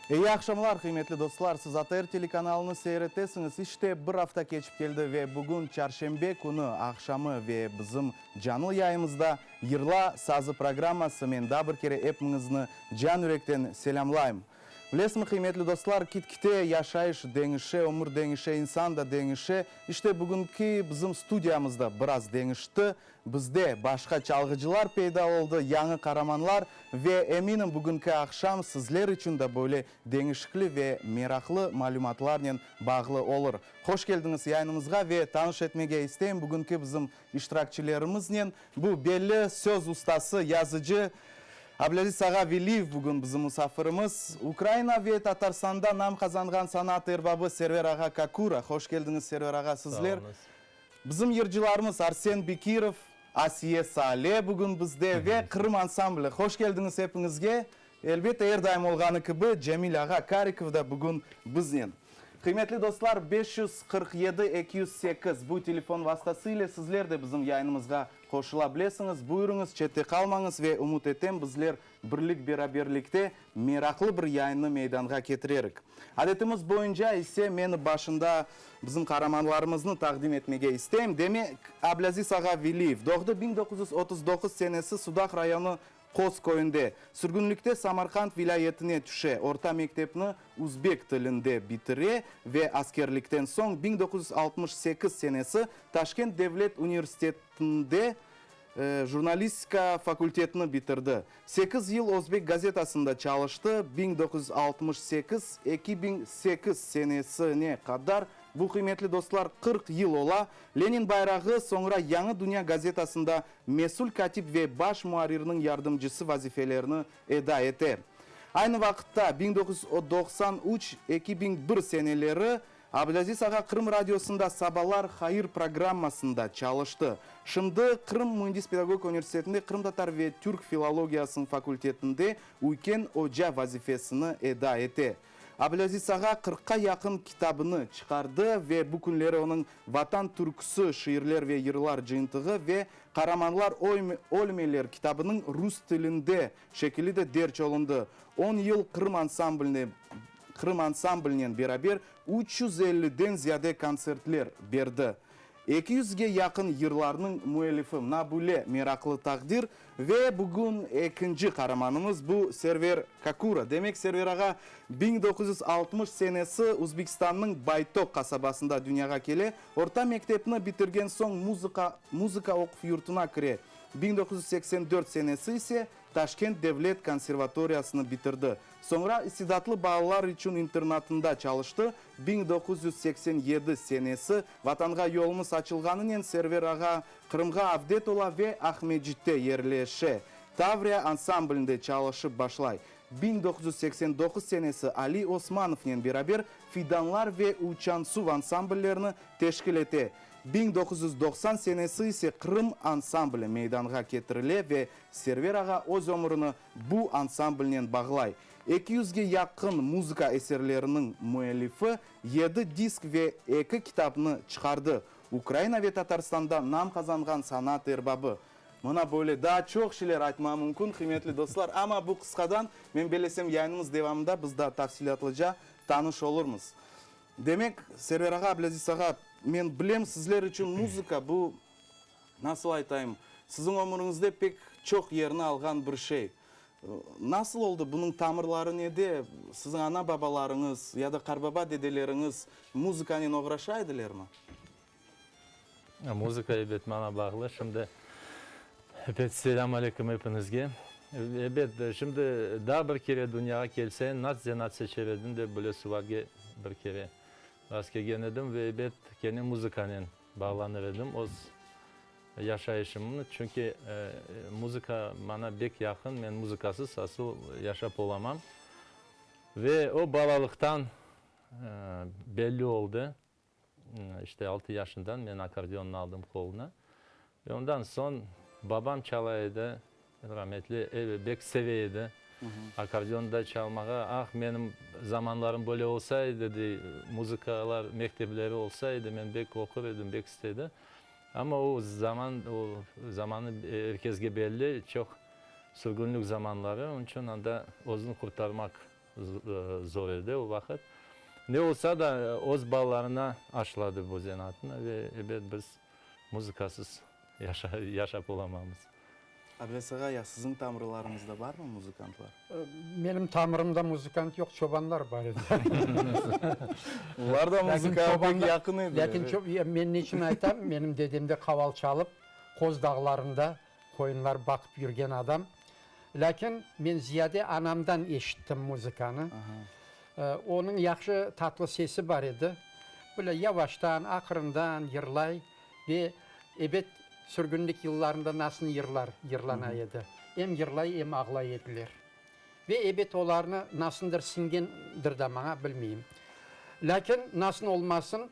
Eyi aqşamlar, qıymetli dostlar! Siz ATR telekanalını seyir etesiñiz. İşte, bir afta keçip keldi ve bugün çarşenbe künü aqşamı ve bizim canlı yayımızda Yırla sazı programması. Men daa bir kere epimiñizni can-yürekten selâmlayım. Bilesizmi, qıymetli dostlar, kit-kite yaşayış deñişe, ömür deñişe, insan da deñişe. İşte, bugünki bizim studiyamız da biraz deñişti. Bizde başqa çalğıcılar peyda oldı, yañı qaramanlar ve, eminim, bugünki aqşam sizler içün de böyle deñişikli ve meraqlı malümatlarnen bağlı olur. Hoş keldiñiz yayınımızğa ve tanış etmege isteyim bugünki bizim iştirakçilerimiznen. Bu belli söz ustası, yazıcı Ablâziz ağa Veliyev bugün bizim musafirimiz. Ukraina ve Tatarstanda nam qazanğan sanat erbabı Server ağa Kakura. Hoş keldiñiz, Server ağa, sizler. Sağ oluñız. Bizim yırcılarımız Arsen Bekirov, Asiye Sale bugün bizde ve Qırım ansambli. Hoş keldiñiz epiñizge. Elbette, er daim olğanı kibi, Cemil ağa Karikov da bugün biznen. Qıymetli dostlar, 547 208 bu telefon vastası ile sizler de bizim yayınımızğa qoşula bilesiñiz. Buyurıñız, çette qalmañız ve ümüt etem, bizler birlik-beraberlikte meraqlı bir yayınnı meydanğa ketirerik. Adetimiz boyunca ise men başında bizim qaramanlarımıznı taqdim etmege isteyim. Demek, Ablâziz ağa Veliyev doğdı 1939 senesi Sudaq rayonı Qoz köyünde. Sürgünlikte Samarqand vilâyetine tüşe, orta mektepni uzbek tilinde bitire ve askerlikten soñ 1968 senesi Taşkent devlet universitetinde jurnalistika fakultetini bitirdi. Sekiz yıl Özbek gazetasında çalıştı, 1968, 2008 senesine qadar, bu, qıymetli dostlar, 40 yıl ola, Lenin bayrağı, soñra Yañı dünya gazetasında mesül kâtip ve baş muarrirniñ yardımcısı vazifelerini eda ete. Aynı vaqıtta, 1993, 2001 seneleri Abdülaziz ağa Qırım radiosında Sabalar hayır programmasında çalıştı. Şimdi Qırım müendis-pedagogika universitetinde qırımtatar ve türk filologiyasınıñ fakultetinde üyken oca vazifesini eda ete. Abdülaziz ağa qırqqa yaqın kitabını çıqardı ve bu künleri onıñ Vatan türküsi şiirler ve yırlar cıyıntığı ve Qaramanlar ölmeyler kitabınıñ rus tilinde şekili de derc olundı. On yıl Qırım ansambline Qırım ansamblinen beraber 350-den ziyade kontsertler berdi. Eki yüzge yaqın yırlarnıñ müellifi. Mına böyle meraqlı taqdir. Ve bugün ekinci qaramanımız bu Server Kakura. Demek, Server ağa 1960 senesi Uzbekistannıñ Baytok qasabasında dünyağa kele. Orta mektepni bitirgen soñ muzıka muzıka oquv yurtuna kire. 1984 senesi ise Taşkent devlet konservatoriyasını bitirdi. Soñra istidatlı balalar içün internatında çalıştı. 1987 senesi Vatanğa yolumız açılğanınen Server ağa Qırımğa avdet ola ve Aqmescitte yerleşe. Tavriya ansamblinde çalışıp başlay. 1989 senesi Ali Osmanovnen beraber Fidanlar ve Uçansuv ansambllerini teşkil ete. 1990 senesi ise Qırım ansambli meydanğa ketirile ve Server ağa öz ömürini bu ansamblnen bağlay. Eki yüzge yaqın muzıka eserleriniñ müellifi, yedi disk ve eki kitapnı çıqardı. Ukraina ve Tatarstanda nam qazanğan sanat erbabı. Mına böyle daa çoq şeyler aytmağa mümkün, qıymetli dostlar, amma bu qısqadan, men bellesem, yayınımız devamında biz daa tafsilâtlıca tanış olurmız. Demek, Server ağa, Ablâziz ağa, men bilem, sizler içün muzıka bu, Nasıl aytayım, siziñ ömüriñizde pek çoq yerni alğan bir şey. Nasıl oldı, bunıñ tamırları nede? Siziñ ana-babalarıñız ya da qarbaba-dedeleriñiz muzıkanen oğraşa edilermi? Muzıka, ebet, maña bağlı. Şimdi, ebet, selâm aleyküm epiñizge. Ebet, şimdi daa bir kere dünyağa kelseñ, nas zenaat seçer ediñ dep böyle sualge bir kere rastkelgen edim ve, ebet, kene muzıkanen Bağlanır edim öz yaşayışımnı, çünki muzıka maña bek yaqın, men muzıkasız asıl yaşap olamam. Ve o balalıqtan belli oldı, işte altı yaşından men akkordeonnı aldım qoluna. Ve ondan soñ babam çala edi, rametli, bek seve edi akkordeonda çalmağa. Ah, menim zamanlarım böyle olsa edi, dey, muzıkalar mektepleri olsa edi, men bek oqur edim, bek istedi. Amma o zaman, o zamanı er kesge belli, çoq sürgünlik zamanları, onıñ içün anda özüni qurtarmaq. zor edi o vaqıt. Ne olsa da, öz balalarına aşladı bu zenaatnı ve, ebet, biz muzıkasız yaşap olamamız. Ablâs ağa, ya siziñ tamırlarıñızda barmı muzıkantlar? Menim tamırımda muzıkant yoq, çobanlar bar edi. Olar da muzıkağa pek yaqın ediler. Lâkin men ne içün aytam, menim dedem de qaval çalıp, Qoz dağlarında qoyunlar baqıp yürgen adam. Lâkin men ziyade anamdan eşittim muzıkanı. Onıñ yahşı tatlı sesi bar edi. Böyle yavaştan, aqırından yırlay ve, ebet, sürgünlik yıllarında nasıl yırlar yırlana edi. Em yırlay, em ağlay ediler. Ve, ebet, olarnı nasıldır siñgendir da maña, bilmeyim. Lâkin nasıl olmasın,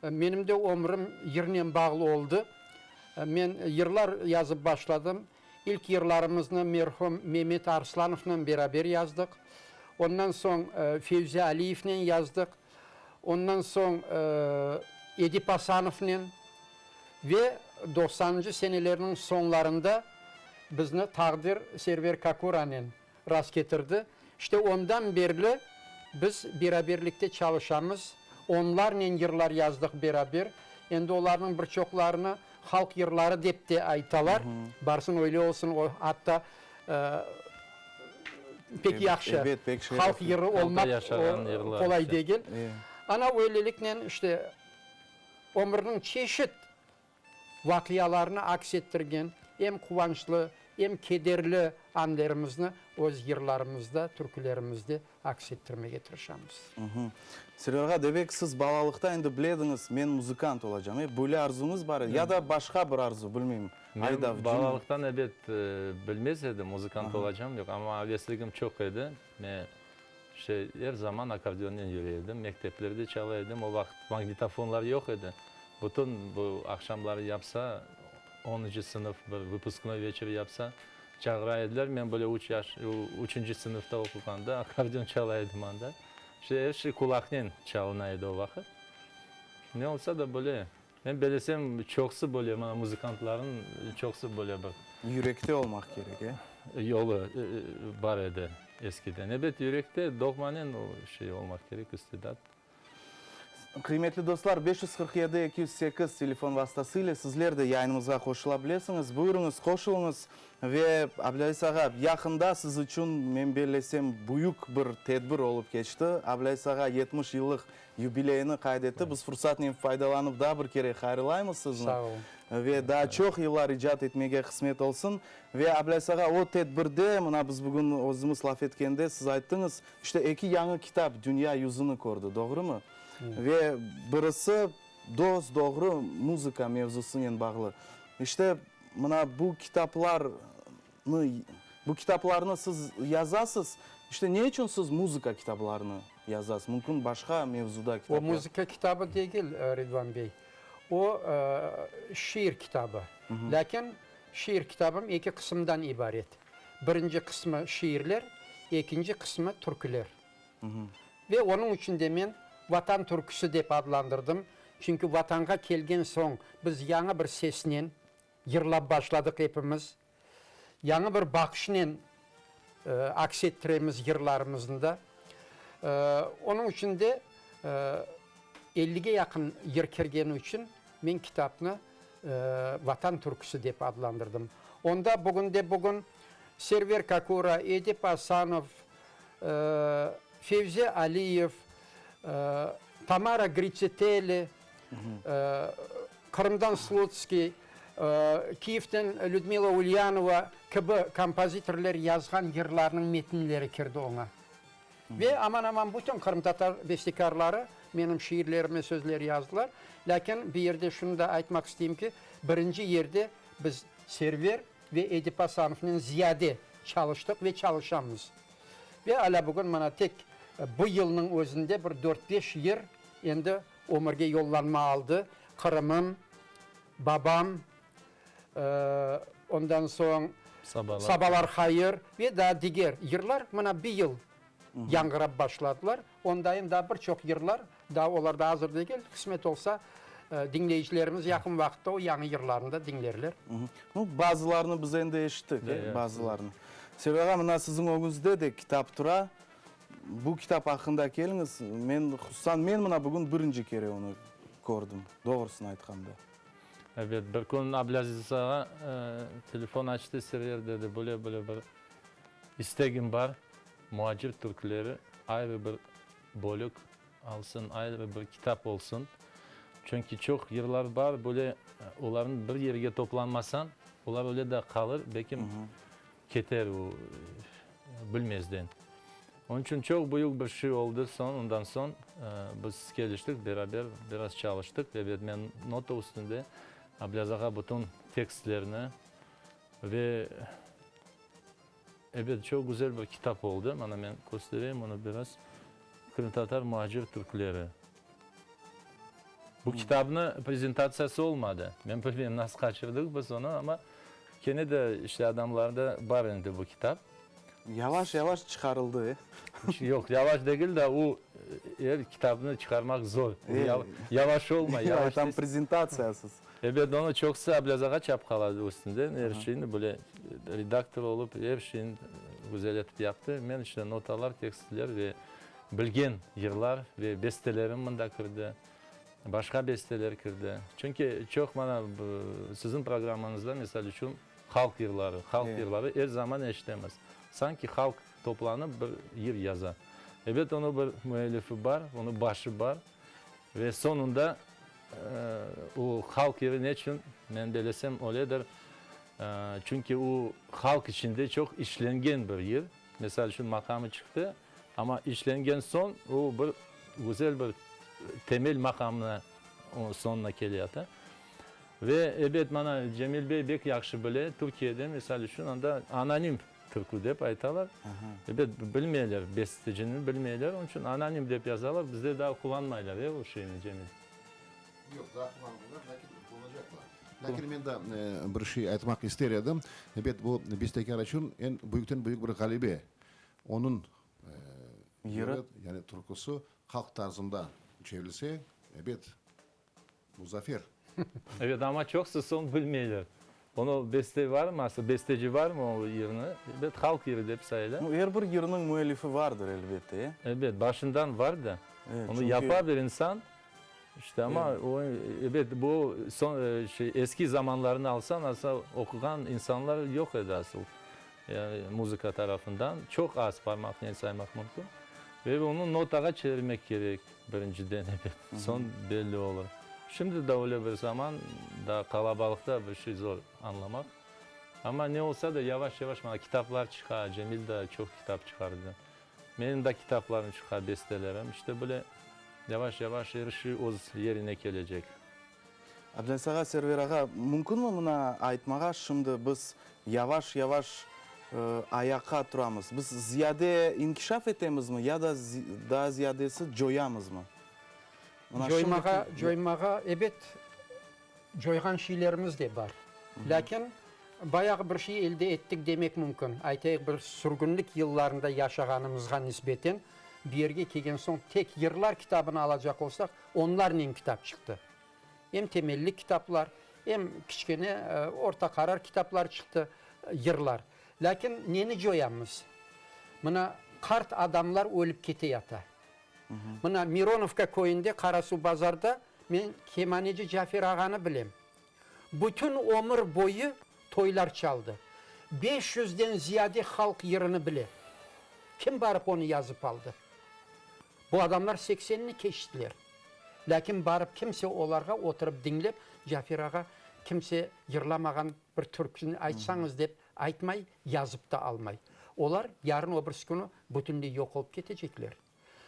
Menim de ömrüm yırnen bağlı oldı. Men yırlar yazıp başladım. İlk yırlarımıznı merhum Memet Arslanovnen beraber yazdıq. Ondan soñ Fevzi Aliyevnen yazdıq. Ondan soñ Edip Asanovnen ve doqsanıncı senelerniñ soñlarında bizni taqdir Server Kakuranen rast ketirdi. İşte ondan berli biz beraberlikte çalışamız, onlarnen yırlar yazdıq beraber. Endi olarnıñ bir çoqlarını halq yırları dep de aytalar. Barsın öyle olsun, o atta pek yahşı. Halq yırı olmaq qolay degil. Ana öyleliknen işte ömürniñ çeşit Vaqialarnı aks ettirgen em quvançlı, em kederli anlerimizni öz yırlarımızda, türkülerimizde aks ettirmege tırışamız. Server ağa, demek siz balalıqta endi bilediñiz, men muzıkant olacam, e? Böyle arzuñız bar edi ya da başqa bir arzu, bilmeyim, aydavcımı? Men balalıqtan, ebet, bilmez edim, muzıkant olacam, yoq, amma avesligim çoq edi. Men Şey, er zaman akkordeonnen yüre edim, mekteplerde çala edim, o vaqıt magnitofonlar yoq edi. Bütün bu aqşamları yapsa, onuncu sınıf bir vıpusknoy veçer yapsa, çağıra ediler, men böyle üç yaş, üçünci sınıfta oquğanda akkordeon çala edim anda. İşte, er şey qulaqnen çalına edi o vaqıt. Ne olsa da böyle, men belesem, çoqusı böyle, mana muzıkantlarnıñ çoqusı böyle bir. Yürekte olmaq kerek, e? Yolu bar edi. Eskiden, ebet, yürekte doğmanen o şey olmaq kerek, istidat. Qıymetli dostlar, 547 208 telefon vastası ile sizler de yayınımızğa qoşula bilesiñiz. Buyurıñız, qoşulıñız. Ve, Ablâziz ağa, yaqında siz içün, men bellesem, büyük bir tedbir olıp keçti. Ablâziz ağa 70 yıllıq yubileyini qayd etti. Biz fursatnen faydalanıp daa bir kere hayırlaymız sizni. Sağ olun. Ve daa çoq yıllar icat etmege qısmet olsun. Ve Ablâziz ağa, o tedbirde, mına biz bugün özümiz laf etkende, siz ayttıñız, işte eki yañı kitap dünya yüzüni kördi, doğrumı? Ve birisi dos-doğru muzıka mevzusınen bağlı. İşte, mına bu kitaplarnı, bu kitaplarnı siz yazasız, işte ne içün siz muzıka kitaplarını yazasız? Mümkün başqa mevzuda kitaplar. O muzıka kitabı degil, Ridvan bey. O, şiir kitabı. Lâkin Şiir kitabım eki qısımdan ibaret. Birinci qısmı şiirler, ekinci qısmı türküler. Ve onıñ içün de men Vatan türküsi dep adlandırdım, çünki Vatanğa kelgen soñ biz yañı bir sesnen yırlap başladıq epimiz, yañı bir baqışnen aks ettiremiz yırlarımıznı da. Onıñ içün de ellige yaqın yır kirgeni içün men kitapnı Vatan türküsi dep adlandırdım. Onda bugünde-bugün Server Kakura, Edip Asanov, Fevzi Aliyev, Tamara Gritsiteli, Qırımdan Slutskiy, Kiyevden Lüdmila Ulyanova kibi kompozitorlar yazğan yırlarnıñ metinleri kirdi oña. Ve aman-aman bütün qırımtatar bestekârları menim şiirlerime sözler yazdılar. Lâkin bir yerde şunı da aytmaq isteyim ki, birinci yerde biz Server ve Edip Asanovnen ziyade çalıştıq ve çalışamız. Ve alâ bugün mına tek bu yılnıñ özünde bir dört-beş yır endi ömürge yollanma aldı, Qırımım, Babam, Ondan soñ Sabalar hayır ve daa diger yırlar mına bir yıl yañğırap başladılar. Ondayın daa bir çoq yırlar, daa olar da azır degil, qısmet olsa, diñleyicilerimiz yaqın vaqıtta o yañı yırlarnı da diñlerler. Nu, bazılarını biz endi eşittik, bazılarını. Server ağa, mına siziñ ögüñizde de kitap tura. Bu kitap aqqında keliñiz. Men, hususan men mına bugün birinci kere onı kördim, doğrusını aytqanda. Ebet, bir kün Ablâziz ağa telefon açtı, Server dedi, böyle böyle bir istegim bar, muacir türkleri ayrı bir bölük alsın, ayrı bir kitap olsun. Çünki çoq yırlar bar, böyle olarnı bir yerge toplanmasañ, olar öyle de qalır, belkim keter o bilmezden. Onıñ içün çoq büyük bir şey oldı soñ, ondan soñ biz keliştik, beraber biraz çalıştıq. Ebet, men nota üstünde Ablâz ağa bütün tekstlerni ve ebet, çoq güzel bir kitap oldı. Mana men köstereyim onı biraz. Qırımtatar muacir türkleri. Bu kitapnı prezentatsiyası olmadı. Men bilmeyim, nasıl qaçırdıq biz onı, amma kene de işte adamlarda bar endi bu kitap. Yavaş-yavaş çıqarıldı, e? Yoq, yavaş degil de, o er kitapnı çıqarmaq zor. Yavaş olmay, yavaş. Tam prezentatsiyasız. Ebet, onı çoqusı Ablâz ağa çapqaladı üstünden, er şeyni böyle redaktor olıp, er şeyni güzel etip yaptı. Men işte notalar, tekstler ve bilgen yırlar ve bestelerim mında kirdi, başqa besteler kirdi. Çünki çoq mana siziñ programmañızda, misal içün, Halq yırları, halq yırları er zaman eşitemiz. Sanki halq toplanıp bir yır yaza. Ebet, onıñ bir müellifi bar, onıñ başı bar ve soñunda o halq yırı neçün, men belesem, öyledir, çünki o halq içinde çoq işlengen bir yır. Misal içün, maqamı çıqtı, amma işlengen soñ o bir güzel bir temel maqamına soñuna keleyata. Ve, ebet, mana, Cemil bey bek yahşı bile, Türkiyede, misal içün, anda anonim türkü dep aytalar. Ebet, bilmeyler, bestecini bilmeyler, onıñ içün anonim dep yazalar. Bizde daa qullanmaylar, e, o şeyni, Cemil? Yoq, daa qullanmıyorlar, lâkin qullanacaqlar. Lâkin men daa bir şey aytmaq ister edim. Ebet, bu bestekâr içün eñ büyükten-büyük bir ğalebe. Onıñ yırı, yani türküsi halq tarzında çevrilse, ebet, Bu zafer. Evet, amma çoqusı soñ bilmeyler. Onı beste varmı asıl, besteci varmı o yırnı? Ebet, halq yırı dep sayıla. Nu, er bir yırnıñ müellifi vardır, elbette, e? Ebet, başından var da. Onı yapa bir insan, işte, amma o, ebet, bu soñ, şey, eski zamanlarnı alsañ, asıl oquğan insanlar yoq edi asıl, yani muzıka tarafından çoq az, parmaqnen saymaq mümkün. Ve onı notağa çevirmek kerek. Birinciden, ebet, soñ belli olur. Şimdi de öyle bir zaman, daa qalabalıqta bir şey zor añlamaq. Amma ne olsa da, yavaş-yavaş mana kitaplar çıqa, Cemil de çoq kitap çıqardı. Menim de kitaplarım çıqa, bestelerim. İşte böyle yavaş-yavaş er şey öz yerine kelecek. Abdülaziz ağa, Server ağa, mümkünmi mına aytmağa, şimdi biz yavaş-yavaş ayaqqa turamız. Biz ziyade inkişaf etemizmi ya da daa ziyadesi coyamızmı? Mına Coymağa, coymağa, ebet, coyğan şeylerimiz de bar. Lâkin bayağı bir şey elde ettik demek mümkün. Aytayıq, bir sürgünlik yıllarında yaşağanımızğa nisbeten, bu yerge kelgen soñ tek yırlar kitabını alacaq olsaq, onlarnen kitap çıqtı. Em temelli kitaplar, em kiçkene orta qarar kitaplar çıqtı, yırlar. Lâkin neni coyamız? Mına, qart adamlar ölip kete yata. Mına, Mironovka köyünde, Qarasuvbazarda men kemaneci Cafer ağanı bilem. Bütün ömür boyu toylar çaldı. Beş yüzden ziyade halq yırını bile. Kim barıp onı yazıp aldı? Bu adamlar seksenni keçtiler. Lâkin barıp kimse olarğa oturıp diñlep, Cafer ağa, kimse yırlamağan bir türküni aytsañız dep aytmay, yazıp da almay. Olar yarın o birisi künü bütünley yoq olıp ketecekler.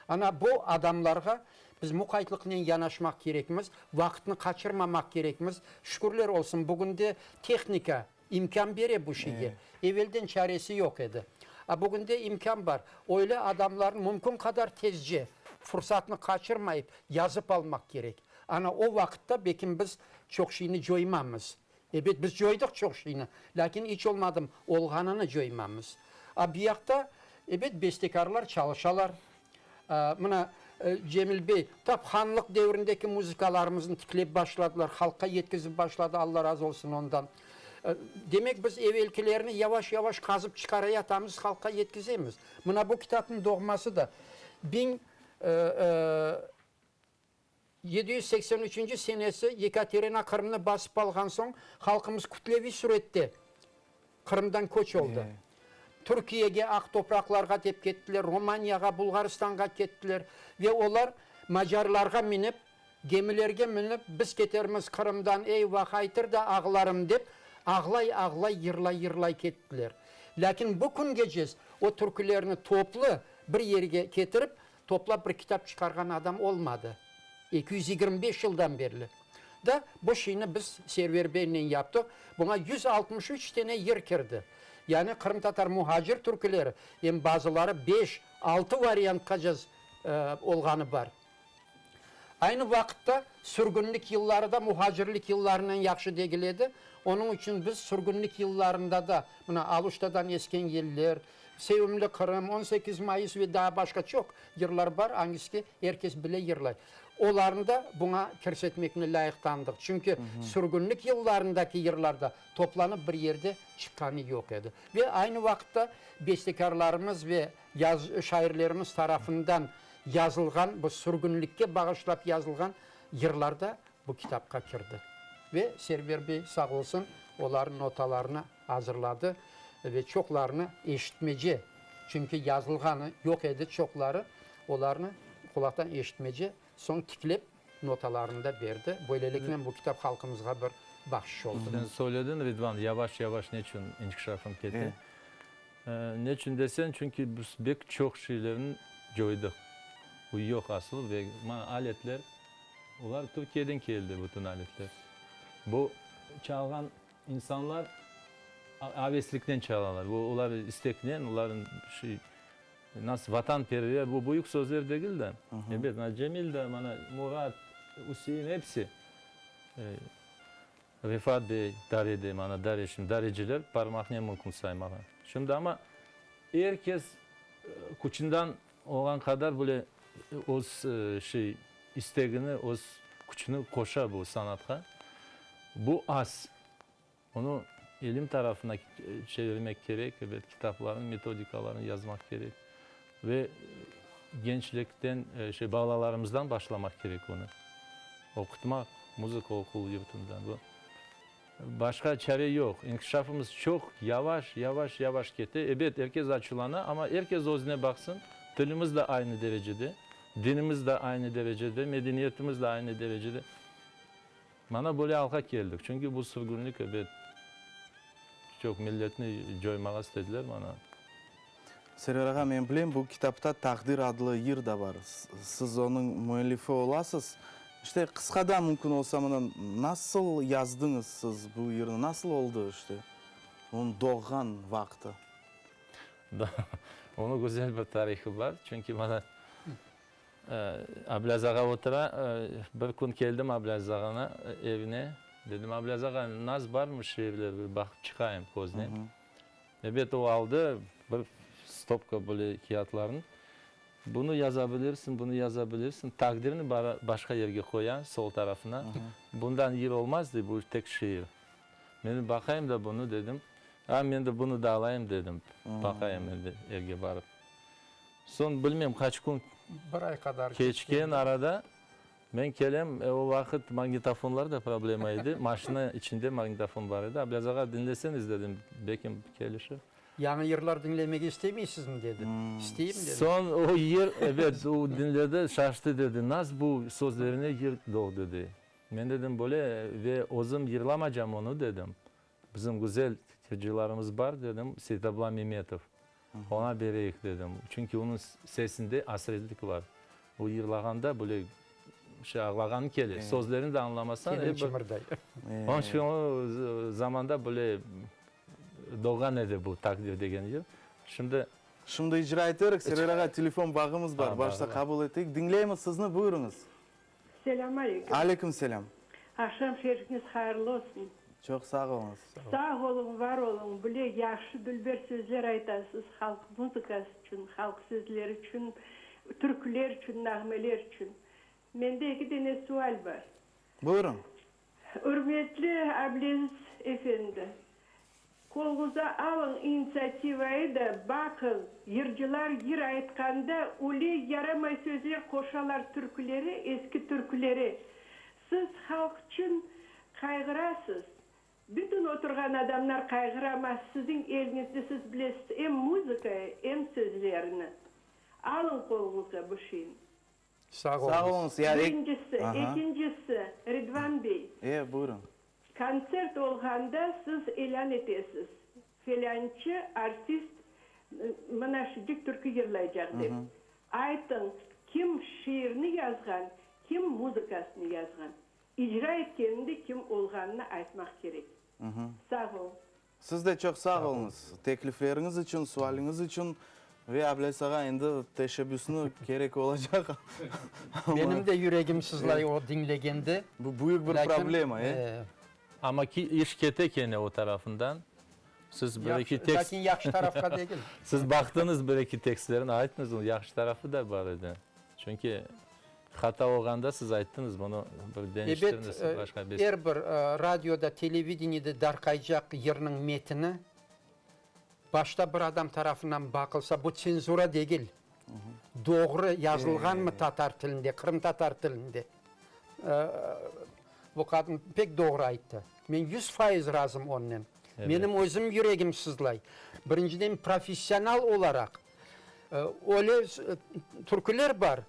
Ana, bu adamlarğa biz muqaytlıqnen yanaşmaq kerekmiz, vaqıtnı qaçırmamaq kerekmiz. Şükürler olsun, bugünde tehnika İmkân bere bu şeyge. Evelden çaresi yoq edi. A bugünde imkân bar. Öyle adamlarnı mümkün qadar tezce, fursatnı qaçırmayıp, yazıp almaq kerek. Ana o vaqıtta belkim biz çoq şeyni coymamız. Ebet, biz coydıq çoq şeyni, lâkin iç olmadım olğanını coymamız. A bu yaqta, ebet, bestekârlar çalışalar. Mına, Cemil bey, tap hanlıq devrindeki muzıkalarımıznı tiklep başladılar, halqqa yetkizip başladı, Alla razı olsun ondan. Demek, biz evelkilerni yavaş-yavaş qazıp çıqarayatamız, halqqa yetkizemiz. Mına bu kitapnıñ doğması da 1783-nci senesi Yekaterina Qırımnı basıp alğan soñ halqımız kütleviy sürette Qırımdan köç oldı. Türkiyege, Aq topraqlarğa dep kettiler, Romaniyağa, Bulğaristanğa kettiler ve olar macarlarğa minip, gemilerge minip, biz ketermiz Qırımdan, ey vah, aytır da ağlarım dep, ağlay-ağlay, yırlay-yırlay kettiler. Lâkin bu küngecez o türkülerni toplu bir yerge ketirip, Toplap bir kitap çıqarğan adam olmadı. 225 yıldan berli. Da, bu şeyni biz Server beynen yaptıq. Buña 163 tane yır kirdi. Yani qırımtatar muhacir türküleri, em bazıları beş, altı variantqaca olğanı bar. Aynı vaqıtta sürgünlik yılları da muhacirlik yıllarınen yahşı degil edi. Onıñ içün biz sürgünlik yıllarında da, mına, Aluştadan esken yeller, Sevimli Qırım, 18 mayıs ve daa başqa çoq yırlar bar, angisi ki, er kes bile yırlay. Olarnı da buña kirsetmekni lâyıq tanıdıq. Çünki sürgünlik yıllarındaki yırlar da toplanıp bir yerde çıqqanı yoq edi. Ve aynı vaqıtta bestekârlarımız ve yaz şairlerimiz tarafından yazılğan, bu sürgünlikke bağışlap yazılğan yırlar da bu kitapqa kirdi. Ve Server bey sağ olsun, olarnıñ notalarını azırladı ve çoqlarını eşitmece, çünki yazılğanı yoq edi çoqları, olarnı qulaqtan eşitmece, soñ tiklep notalarını da berdi. Böyleliknen bu kitap halqımızğa bir bahşış oldı. Sen söylediñ, Ridvan, yavaş-yavaş neçün inkişafım kete? Neçün desen, çünki biz bek çoq şeylerni coydıq. Bu yoq asıl ve mana aletler, olar Türkiyeden keldi bütün aletler. Bu çalğan İnsanlar avesliknen çalalar. Bu olar isteknen, olarnıñ şey, nasıl vatanperver, bu büyük sözler degil de. Ebet, mana Cemil de, mana Murat, Üsein episi, Refat bey darede, mana dare, şimdi dareciler parmaqnen mümkün saymağa. Şimdi amma er kes küçünden olğan qadar böyle öz şey, istegini, öz küçüni qoşa bu sanatqa. Bu az. Onı ilim tarafına çevirmek kerek, ebet, kitaplarnı, metodikalarnı yazmaq kerek. Ve gençlikten, şey, balalarımızdan başlamaq kerek onı. Oqutmaq, muzıka oquv yurtunda. Bu başqa çare yoq. İnkişafımız çoq yavaş, yavaş, yavaş kete. Ebet, er kes açuvlana, amma er kes özüne baqsın, tilimiz de aynı derecede, dinimiz de aynı derecede, medeniyetimiz de aynı derecede. Mana böyle alğa keldik. Çünki bu sürgünlik, ebet, çoq milletni coymağa istediler, mana. Server ağa, men bilem, bu kitapta Taqdir adlı yır da bar. Siz onıñ müellifi olasız. İşte, qısqadan mümkün olsa, mına, nasıl yazdıñız siz bu yırnı, nasıl oldı, işte, onıñ doğğan vaqtı? Onıñ güzel bir tarihı bar. Çünki, mana, Ablâz ağa otura. Bir kün keldim Ablâz ağanı evine. Dedim, Ablâz ağa, naz barmı şiirler, bir baqıp çıqayım köznen. Ebet, o aldı bir stopka böyle kâğıtlarnı. Bunı yaza bilirsiñ, bunı yaza bilirsiñ. Taqdirni başqa yerge qoya, sol tarafına. Bundan yır olmaz, dey, bu tek şiir. Men baqayım da bunı, dedim. A, men de bunı da alayım, dedim. Baqayım endi evge barıp. Soñ, bilmem, qaç kün Bir ay qadar keçken arada men kelem, o vaqıt magnitofonlar da problema edi, maşina içinde magnitofon bar edi. Ablâz ağa, diñleseñiz, dedim, bekim kelişir. Yañı yırlar diñlemege istemeysizmi, dedi. İsteyim, dedim. Soñ o yır, ebet, o diñledi, şaştı, dedi, nas bu sözlerine yır doğdı, dey. Men dedim, böyle ve özüm yırlamacam onı, dedim. Bizim güzel yırcılarımız bar, dedim, Seytabla Memetov. Oña bereyik, dedim. Çünki onıñ sesinde asretlik bar. O yırlağanda böyle şey ağlağanıñ kele. Sözlerini de añlamasañ, Teniñ çımırday. Onıñ içün o zamanda böyle doğğan edi bu Taqdir degen yır. Şimdi. Şimdi icra eterik. Server ağa, telefon bağımız bar. Başta qabul eteyik. Diñleymiz sizni, buyurıñız. Selâm aleyküm. Aleyküm selâm. Aqşam şerifiñiz hayırlı olsun. Çoq sağ oluñız. Sağ oluñ, var oluñ, bile yahşı dülber sözler aytasız halq muzıkası içün, halq sözleri içün, türküler içün, nağmeler içün. Mende eki dene sual bar. Buyurıñ. Ürmetli Ableziz efendi. Qoluñıza alıñ initsiativayı da, baqıñ, yırcılar yır aytqanda öyle yaramay sözler qoşalar türkülere, eski türkülere. Siz halqçün qayğırasız. Bütün oturğan adamlar qayğıra, amma siziñ eliñizde, siz bilesiz em muzıkayı, em sözlerini. Alıñ qoluñızğa bu şeyni. Sağ Sağ oluñız. oluñız. Ya, Birincisi. Aha. Ekincisi, Ridvan bey. E, buyurıñ. Kontsert olğanda siz ilân etesiz, felânçı artist mına şucik türkü yırlaycaq dep. Aytıñ, kim şiirni yazğan, kim muzıkasını yazğan. İcra etkeninde de kim olğanını aytmaq kerek. Sağ ol. Siz de çoq sağ oluñız teklifleriñiz içün, sualiñiz içün. Ve Ablâz ağa, endi teşebbüsni kerek olacaq. Menim de yüregim sızlay o diñlegende. Bu büyük bir problema, e? Amma ki, iş kete kene o tarafından. Siz bir eki tekst. Lâkin yahşı tarafqa degil. Siz baqtıñız bir eki tekstlerini, ayttıñız, yahşı tarafı da bar edi. Çünki hata olğanda siz ayttıñız, bunı bir deñiştiriñiz, başqa bir. Ebet, er bir radioda, televideniyede darqaycaq yırnıñ metini başta bir adam tarafından baqılsa, bu tsenzura degil, doğru yazılğanmı tatar tilinde, qırımtatar tilinde? Bu qadın pek doğru ayttı. Men 100% razım onnen. Menim özüm yüregim sızlay. Birinciden, professional olaraq, öyle türküler bar,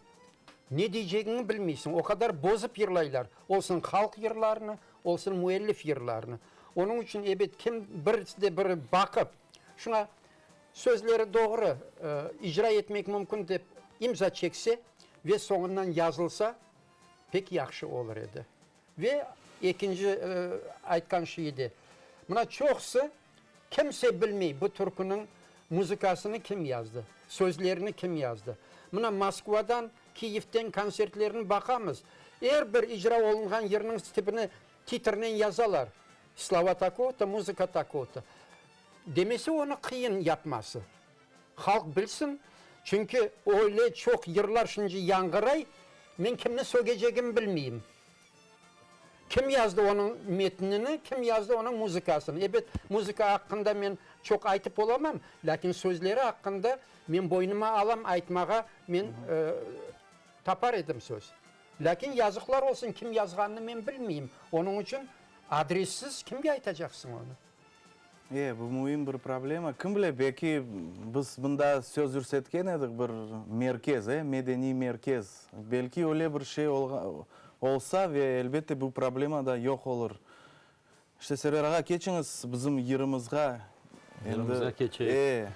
ne deycegiñni bilmeysiñ, o qadar bozıp yırlaylar, olsun halq yırlarını, olsun müellif yırlarını. Onıñ içün, ebet, kim birisi de biri baqıp, şuña sözleri doğru icra etmek mümkün dep imza çekse ve soñundan yazılsa, pek yahşı olur edi. Ve ekinci aytqan şeyi de, mına çoqusı kimse bilmey bu türküniñ muzıkasını kim yazdı, sözlerini kim yazdı. Mına Moskvadan, Kiyevden kontsertlerini baqamız, er bir icra olunğan yırnıñ tipini titrnen yazalar, slova takovo-to, muzıka takovo-to. Demese onı qıyın yapması. Halq bilsin, çünki öyle çoq yırlar şimdi yañğıray, men kimni sögecegim bilmeyim. Kim yazdı onıñ metnini, kim yazdı onıñ muzıkasını. Ebet, muzıka aqqında men çoq aytıp olamam, lâkin sözleri aqqında men boynuma alam aytmağa, men tapar edim söz. Lâkin yazıqlar olsun, kim yazğanını men bilmeyim. Onıñ içün adressiz kimge aytacaqsıñ onı? E, bu müim bir problema. Kim bile, belki biz mında söz yürsetken edik, bir merkez, e, medeniy merkez. Belki öyle bir şey olsa ve elbette bu problema da yoq olur. İşte, Server ağa, keçiñiz bizim yırımızğa. Yırımızğa keçeyik. E,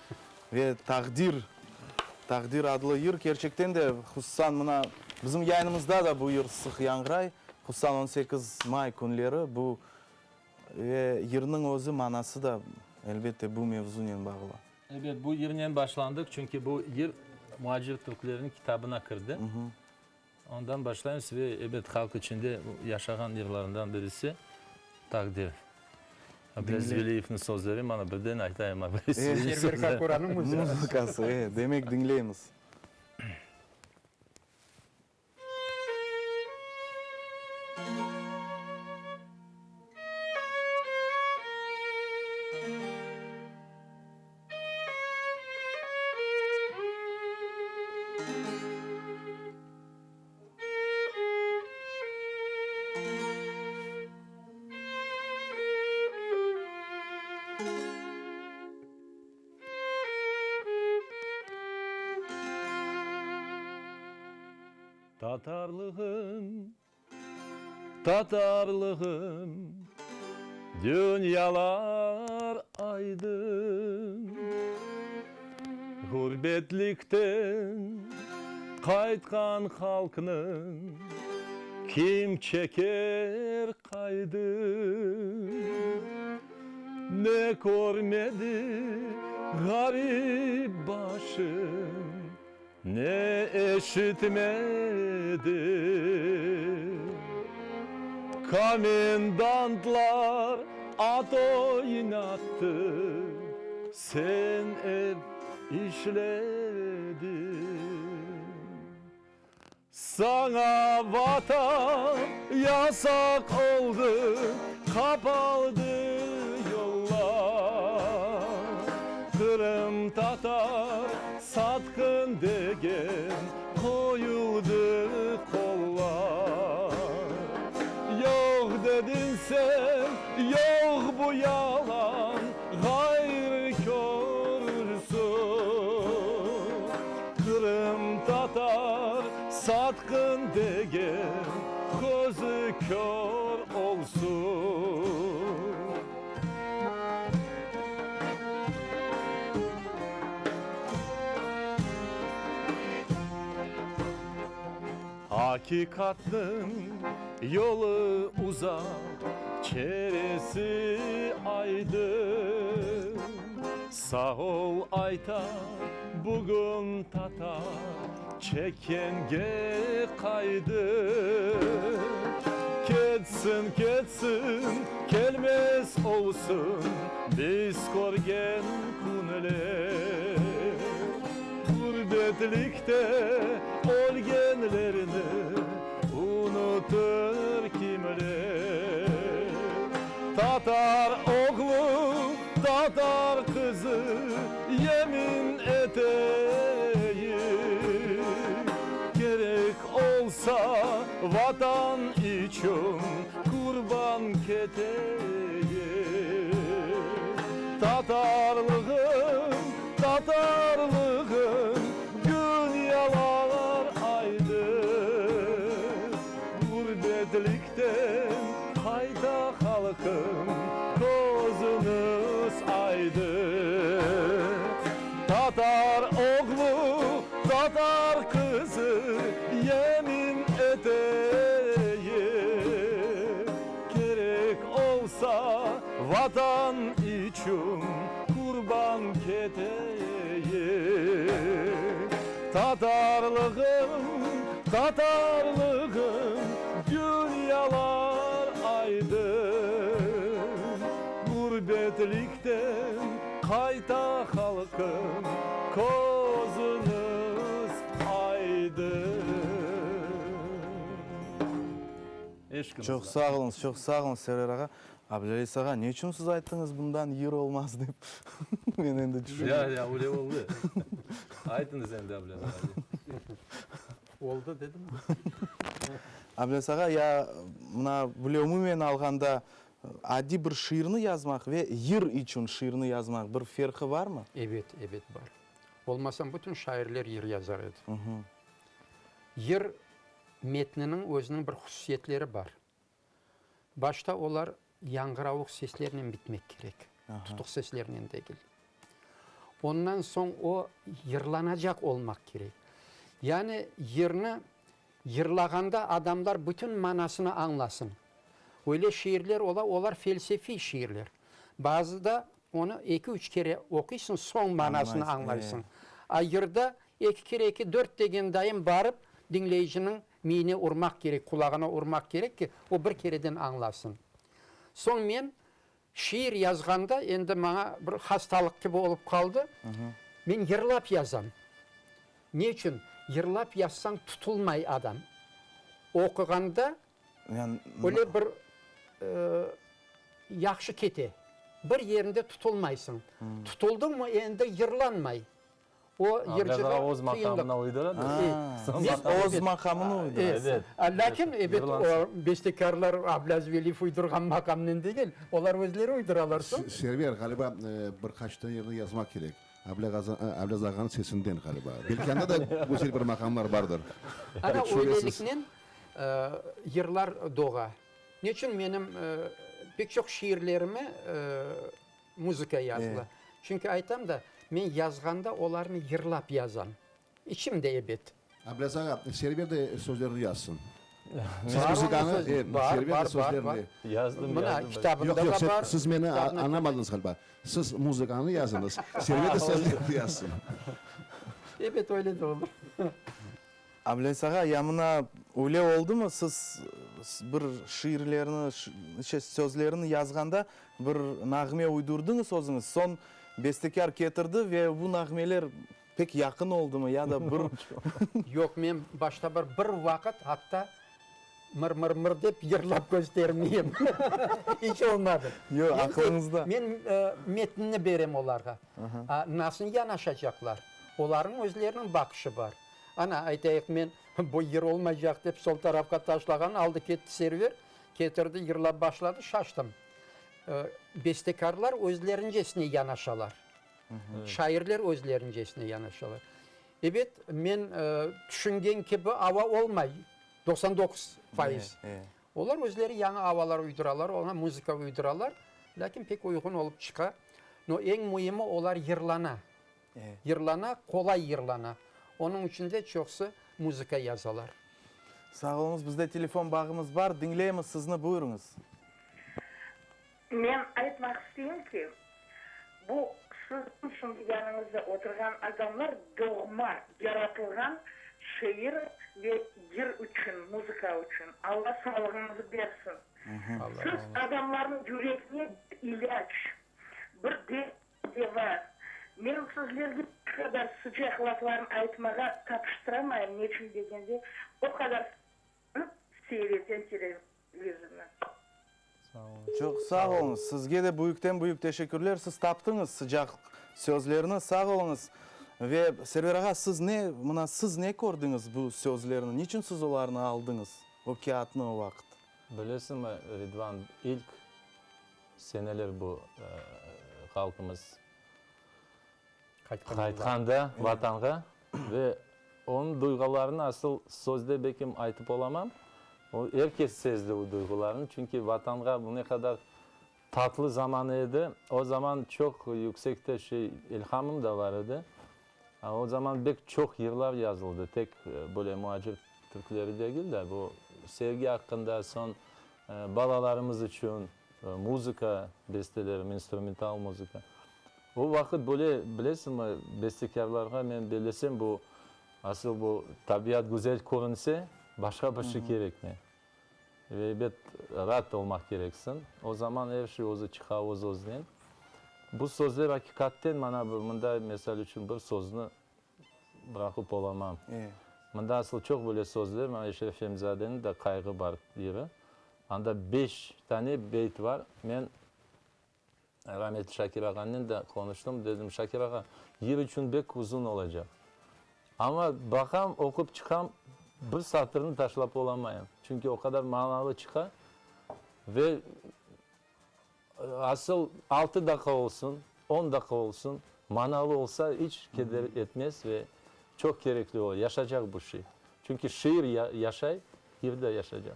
ve Taqdir, Taqdir adlı yır kerçekten de, hususan mına bizim yayınımızda da bu yır sıq yañğıray, hususan 18 may künleri bu Ve yırnıñ özü manası da, elbette, bu mevzunen bağlı. Ebet, bu yırnen başlandıq, çünki bu yır Muacir türkleriniñ kitabına kirdi. Ondan başlaymız ve, ebet, halq içinde yaşağan yırlarından birisi Taqdir. Ablâziz Veliyevniñ sözleri, mana birden aytayım, Ablâziz Veliyevniñ Server sözleri. Kakuranıñ muzıkası. Muzıkası, e, demek diñleymiz. Tatarlığım, tatarlığım, dünyalar aydın. Ğurbetlikten qaytqan halqnıñ kim çeker qaydın? Ne körmedi ğarip başım, Ne eşitmedi. Komendantlar at oynattı, Sen ev işlediñ. Saña Vatan yasaq oldı, Qapaldı yollar. Qırımtatar satqın degen qoyuldı qollar. Yoq dediñ sen, yoq bu yalan, ğayrı körürsün. Qırımtatar satqın degen közü kör olsun. Aqiqatnıñ yolu uzaq, çeresi aydın. Sağ ol ayta bugün tatar çekkenge qaydı. Ketsin, ketsin, kelmez olsun biz körgen künler. Ğurbetlikte ölgenlerni unutır kimler? Tatar oğlu, tatar qızı, yemin eteyik, Kerek olsa Vatan içün qurban keteyik. Tatarlığım, tatarlığım, dünyalar aydın. Ğurbetlikten qayta halqım, közüñiz aydın. Tatar oğlu, tatar qızı, yemin eteyik, Kerek olsa Vatan içün qurban keteyik. Tatarlığım, tatarlığım, dünyalar aydın. Ğurbetlikten qayta halqım, közüñiz aydın. Çoq sağ oluñız, çoq sağ oluñız, Server ağa. Ablâlis ağa, ne içün siz ayttıñız bundan yır olmaz dep? Men endi tüşündim. Ya, ya, öyle oldı. Aytıñız endi, Ablâlis ağa. Oldı dedim. Ablâlis ağa, ya mına böyle umumen alğanda adiy bir şiirni yazmaq ve yır içün şiirni yazmaq bir ferqı barmı? Ebet, ebet bar. Olmasam bütün şairler yır yazar edi. Yır metniniñ özüniñ bir hususiyetleri bar. Başta olar yañğıravuq seslernen bitmek kerek, tutuq seslernen degil. Ondan soñ o yırlanacaq olmaq kerek. Yani yırnı yırlağanda adamlar bütün manasını añlasın. Öyle şiirler ola, olar felsefiy şiirler. Bazıda onı eki-üç kere oquysıñ, soñ manasını añlaysıñ. A yırda eki kere eki dört degen dayın barıp diñleyiciniñ Miyine urmaq kerek, qulağına urmaq kerek ki, o bir kereden añlasın. Soñ men şiir yazğanda, endi maña bir hastalıq kibi olıp qaldı, men yırlap yazam. Ne içün? Yırlap yazsañ tutulmay adam. Oquğanda öyle bir yahşı kete. Bir yerinde tutulmaysıñ. Tutuldıñmı, endi yırlanmay. O yırcığa Oz maqamına uydura da. Oz maqamını uydura. Evet. Lâkin, ebet, o bestekârlar Ablâz Veliyev uydurğan maqamnen degil, olar özleri uyduralar soñ. Server, ğaliba, bir qaç tane yırnı yazmaq kerek. Ablâz ağanıñ sesinden, ğaliba. Belki anda da güzel bir maqamlar bardır. Ana, öyleliknen yırlar doğa. Neçün menim pek çoq şiirlerime Muzıka yazıla. Çünki aytam da, men yazğanda olarnı yırlap yazam. İçimde ebet. Ablâz ağa, Server de sözlerini yazsın. Siz muzıkanı, Server de sözlerini. Yazdım, yazdım. Kitabında da bar. Yoq, siz meni añlamadıñız ğaliba. Siz muzıkanı yazıñız, Server de sözlerini yazsın. Ebet, öyle de olur. Ablâz ağa, ya mına öyle oldumı, siz bir şiirlerni, şey, sözlerini yazğanda bir nağme uydurdıñız özüñiz, soñ bestekâr ketirdi ve bu nağmeler pek yaqın oldumı ya da bir. Yoq, men başta bir, bir vaqıt atta. Mır-mır-mır dep yırlap köstermeyim. İç olmadı. Yoq, aqlıñızda. Men metnni berem olarğa. Nasıl yanaşacaqlar? Olarnıñ özleriniñ baqışı bar. Ana, aytayıq, men bu yır olmaycaq dep sol tarafqa taşlağan, aldı ketti Server, ketirdi, yırlap başladı, şaştım. Bestekârlar özlerincesine yanaşalar. Şairler özlerincesine yanaşalar. Ebet, men tüşüngen kibi ava olmay, 99%. Olar özleri yañı avalar uyduralar, oña muzıka uyduralar, lâkin pek uyğun olıp çıqa. No, eñ müimi, olar yırlana. Yırlana, qolay yırlana. Onıñ içün de çoqusı muzıka yazalar. Sağ oluñız. Bizde telefon bağımız bar. Diñleymiz sizni, buyurıñız. Men aytmaq isteyim ki, bu siziñ şimdi yanıñızda oturğan adamlar doğma, yaratılğan şiir ve yır içün, muzıka içün. Alla sağlığıñızı bersin. Siz adamlarnıñ yüregine bir ilâc, bir deva. Men sizlerge ne qadar sıcaq laflarnı aytmağa tapıştıramayım, neçün degende, o qadar seyir etem televizornı. Çoq sağ oluñız. Sizge de büyükten-büyük teşekkürler. Siz taptıñız sıcaq sözlerni. Sağ oluñız. Ve, Server ağa, siz ne, mına siz ne kördiñiz bu sözlerni? Niçün siz olarnı aldıñız, o kâğıtnı o vaqıt? Bilesiñmi, Ridvan, ilk seneler bu halqımız qaytqanda Vatanğa ve onıñ duyğularını asıl sözde belkim aytıp olamam, o er kes sezdi o duyğularını, çünki Vatanğa bu ne qadar tatlı zamanı edi, o zaman çoq yüksekte şey ilhamım da bar edi, o zaman bek çoq yırlar yazıldı, tek böyle muacir türkleri degil de, bu sevgi aqqında, soñ balalarımız içün muzıka bestelerim, instrumental muzıka. O vaqıt böyle, bilesiñmi, bestekârlarğa men bellesem, bu, asıl bu tabiat güzel körünse, başqa bir şey kerekmey. Ve ebet, raat olmaq kereksiñ. O zaman er şey özü çıqa, öz-özünen. Bu sözler aqiqatten, mana, mında, mesal içün, bir sözni bıraqıp olamam. Mında asıl çoq böyle sözler, mana Eşref Şemzadeniñ de Qayğı bar yırı. Anda beş tane beyt bar. Men Rametli Şakir ağanen de qonuştım, dedim, Şakir ağa, yır içün bek uzun olacaq. Amma baqam, oqup çıqam, bir satırnı taşlap olamayım. Çünki o qadar manalı çıqa ve asıl altı daqqa olsun, on daqqa olsun, manalı olsa iç keder etmez ve çoq kerekli olur, yaşacaq bu şey. Çünki şiir yaşay, yır da yaşacaq.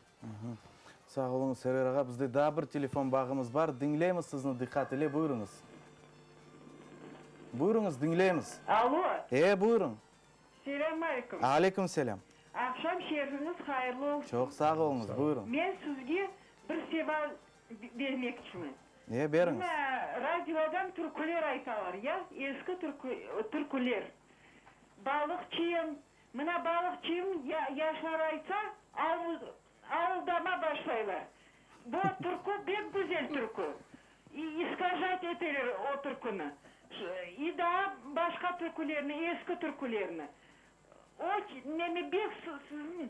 Sağ oluñız, Server ağa. Bizde daa bir telefon bağımız bar. Diñleymiz sizni diqqat ile, buyurıñız. Buyurıñız, diñleymiz. Alo. E, buyurıñ. Selâm aleyküm. Aleyküm selâm. Aqşam şerfiñiz hayırlı olsun. Çoq sağ oluñız, buyurıñ. Men sizge bir seval bermekçimen. E, beriñiz. Mına, radiodan türküler aytalar, ya, eski türküler. Balıqçıyım, Mına balıqçıyım yaşlar aytsa, avuldama başlaylar. Bu türkü bek güzel türkü. İskajat eteler o türküni. İ daa başqa türkülerni, eski türkülerni. O nemi bek siziñ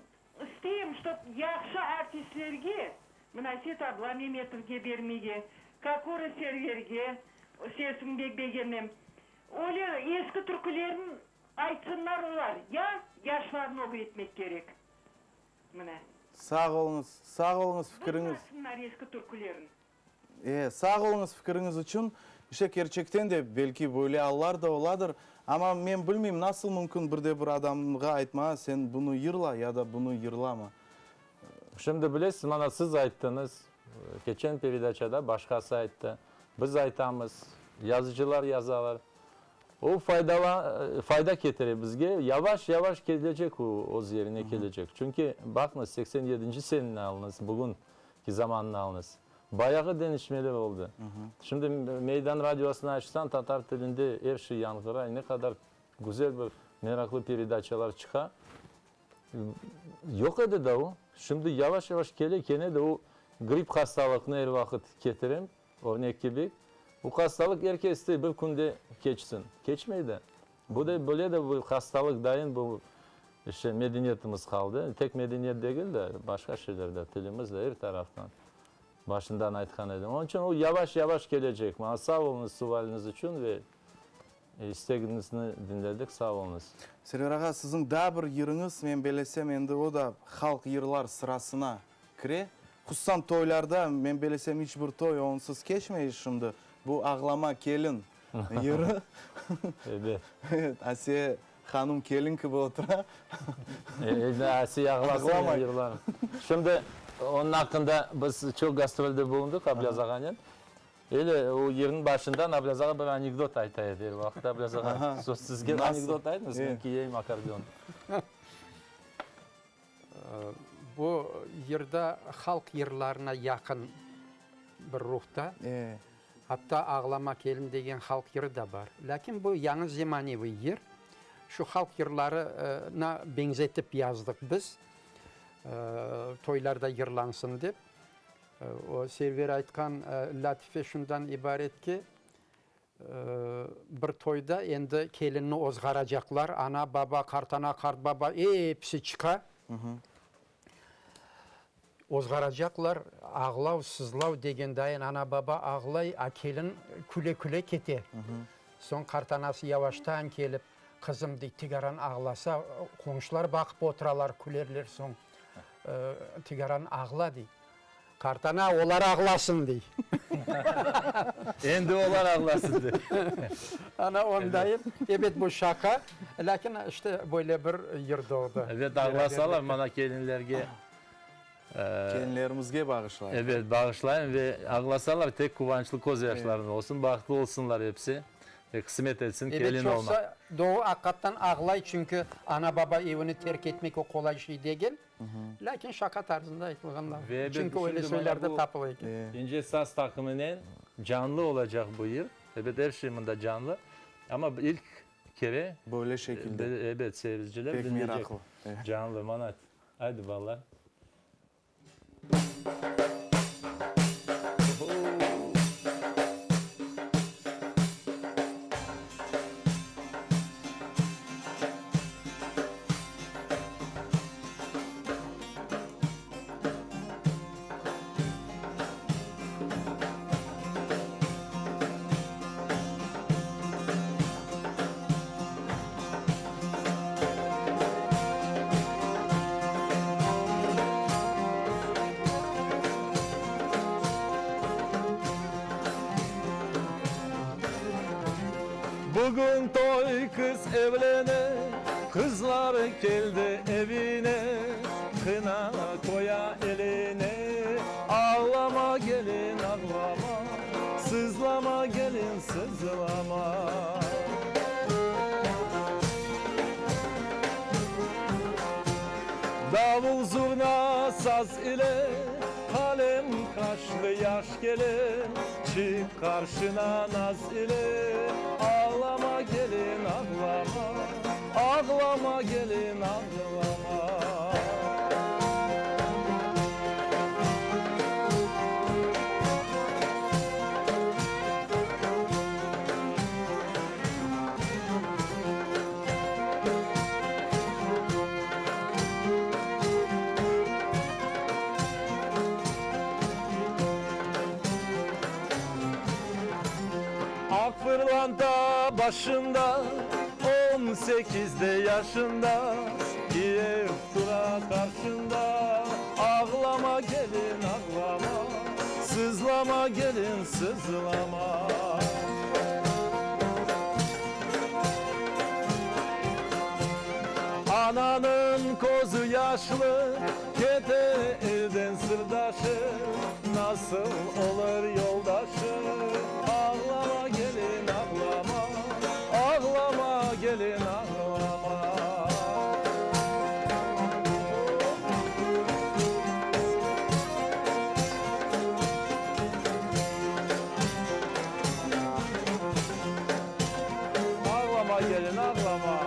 isteyim, ştob yahşı artistlerge, mına Set abla Memetovge bermege, Kakura Serverge, sesini bek begenem. Öyle eski türkülerni Aytsınlar olar, ya yaşlarnı ögretmek kerek. Mına. Sağ oluñız, sağ oluñız fikiriñiz. Bılmasınlar eski türkülerin. E, sağ oluñız fikiriñiz içün. İşte, kerçekten de, belki böyle allar da oladır. Amma men bilmeyim, nasıl mümkün bir de bir adamğa aytmağa, sen bunı yırla ya da bunı yırlama. Şimdi bilesiz, mana siz ayttıñız, keçen peredaçada başqası ayttı, biz aytamız, yazıcılar yazalar. O faydala, fayda ketire bizge, yavaş-yavaş kelecek o, öz yerine kelecek. Çünki, baqıñız, seksen yedinci seneni alıñız, bugünki zamannı alıñız, bayağı deñişmeler oldı. Şimdi Meydan radiosını açsañ, tatar tilinde er şey yañğıray, ne qadar güzel bir meraqlı peredaçalar çıqa. Yoq edi da o. Şimdi yavaş-yavaş kele, kene de o grip hastalıqnı er vaqıt ketirem. Örnek kibi, bu hastalıq er keste bir künde keçsin. Keçmey de. Bu da böyle de bir hastalıq dayın bu. İşte medeniyetimiz qaldı. Tek medeniyet degil de, başqa şeyler de, tilimiz de, er taraftan. Başından aytqan edim. Onıñ içün o yavaş-yavaş kelecek. Maña sağ oluñız sualiñiz içün ve istegiñizni diñledik. Sağ oluñız. Server ağa, siziñ daa bir yırıñız, men belesem, endi o da halq yırlar sırasına kire. Hususan toylarda, men belesem, iç bir toy onsız keçmey şimdi. Bu Ağlama kelin yırı. Ebet. Evet, Asiye hanım kelin kibi otura. Endi Asiye ağlasın, men yırlarım. Şimdi onıñ aqqında biz çoq gastrolde bulundıq Ablâz ağanen. Ele o yırnıñ başından Ablâz ağa bir anekdot ayta edi er vaqıt. Ablâz ağa, söz sizge, anekdot aytıñız, men kiyeyim akkordeon. Bu yırda halq yırlarına yaqın bir ruhta. Atta Ağlama kelin degen halq yırı da bar. Lâkin bu yañı zemaneviy yır. Şu halq yırlarına beñzetip yazdıq biz, toylarda yırlansın dep. O Server aytqan lâtife şundan ibaret ki, Bir toyda endi kelinni ozğaracaqlar, ana, baba, qartana, qartbaba, episi çıqa. Ozğaracaqlar, ağlav, sızlav degendayın ana-baba ağlay, a kelin küle-küle kete. Soñ qartanası yavaştan kelip, Qızım, dey, tigaran ağlasa, qoñşular baqıp oturalar, külerler soñ, tigaran ağla, dey. Qartana, olar ağlasın, dey. Endi olar ağlasın, dey. Ana, ondayım. Ebet, bu şaqa, lâkin, işte, böyle bir yır doğdı. Ebet, ağlasalar, mana kelinlerge. Kelinlerimizge bağışlayım. Ebet, bağışlayım ve ağlasalar, tek quvançlı köz yaşlarını olsun, bahtlı olsunlar episi. Ve qısmet etsin kelin olmaq. Ebet, çoqsa doğru, aqiqattan ağlay, çünki ana-baba evini terk etmek o qolay şey degil. Lâkin şaqa tarzında aytılğan laf. Çünki öyle soylar da tapıla eken. İnce saz taqımınen canlı olacaq bu yır. Ebet, er şey mında canlı. Amma ilk kere Böyle şekilde. Ebet, seyirciler Pek diñleycek. meraqlı. Canlı, mana, aydı balalar. Bugün toy, qız evlene, Qızlar keldi evine, Qına qoya eline. Ağlama, gelin, ağlama, Sızlama, gelin, sızlama. Davul, zurna, saz ile, Qalem qaşlı yaş kelin, Çıq qarşına naz ile, Ağlama, gelin, ağlama, Ağlama, gelin, ağlama. Aq fırlanta başında, on sekizde yaşında, Kiyev tura qarşında. Ağlama, gelin, ağlama, Sızlama, gelin, sızlama. Ananıñ közü yaşlı, Kete elden sırdaşı, Nasıl olur yoldaşı? Ağlama, gelin, ağlama, Ağlama, gelin, ağlama. Ağlama, gelin, ağlama.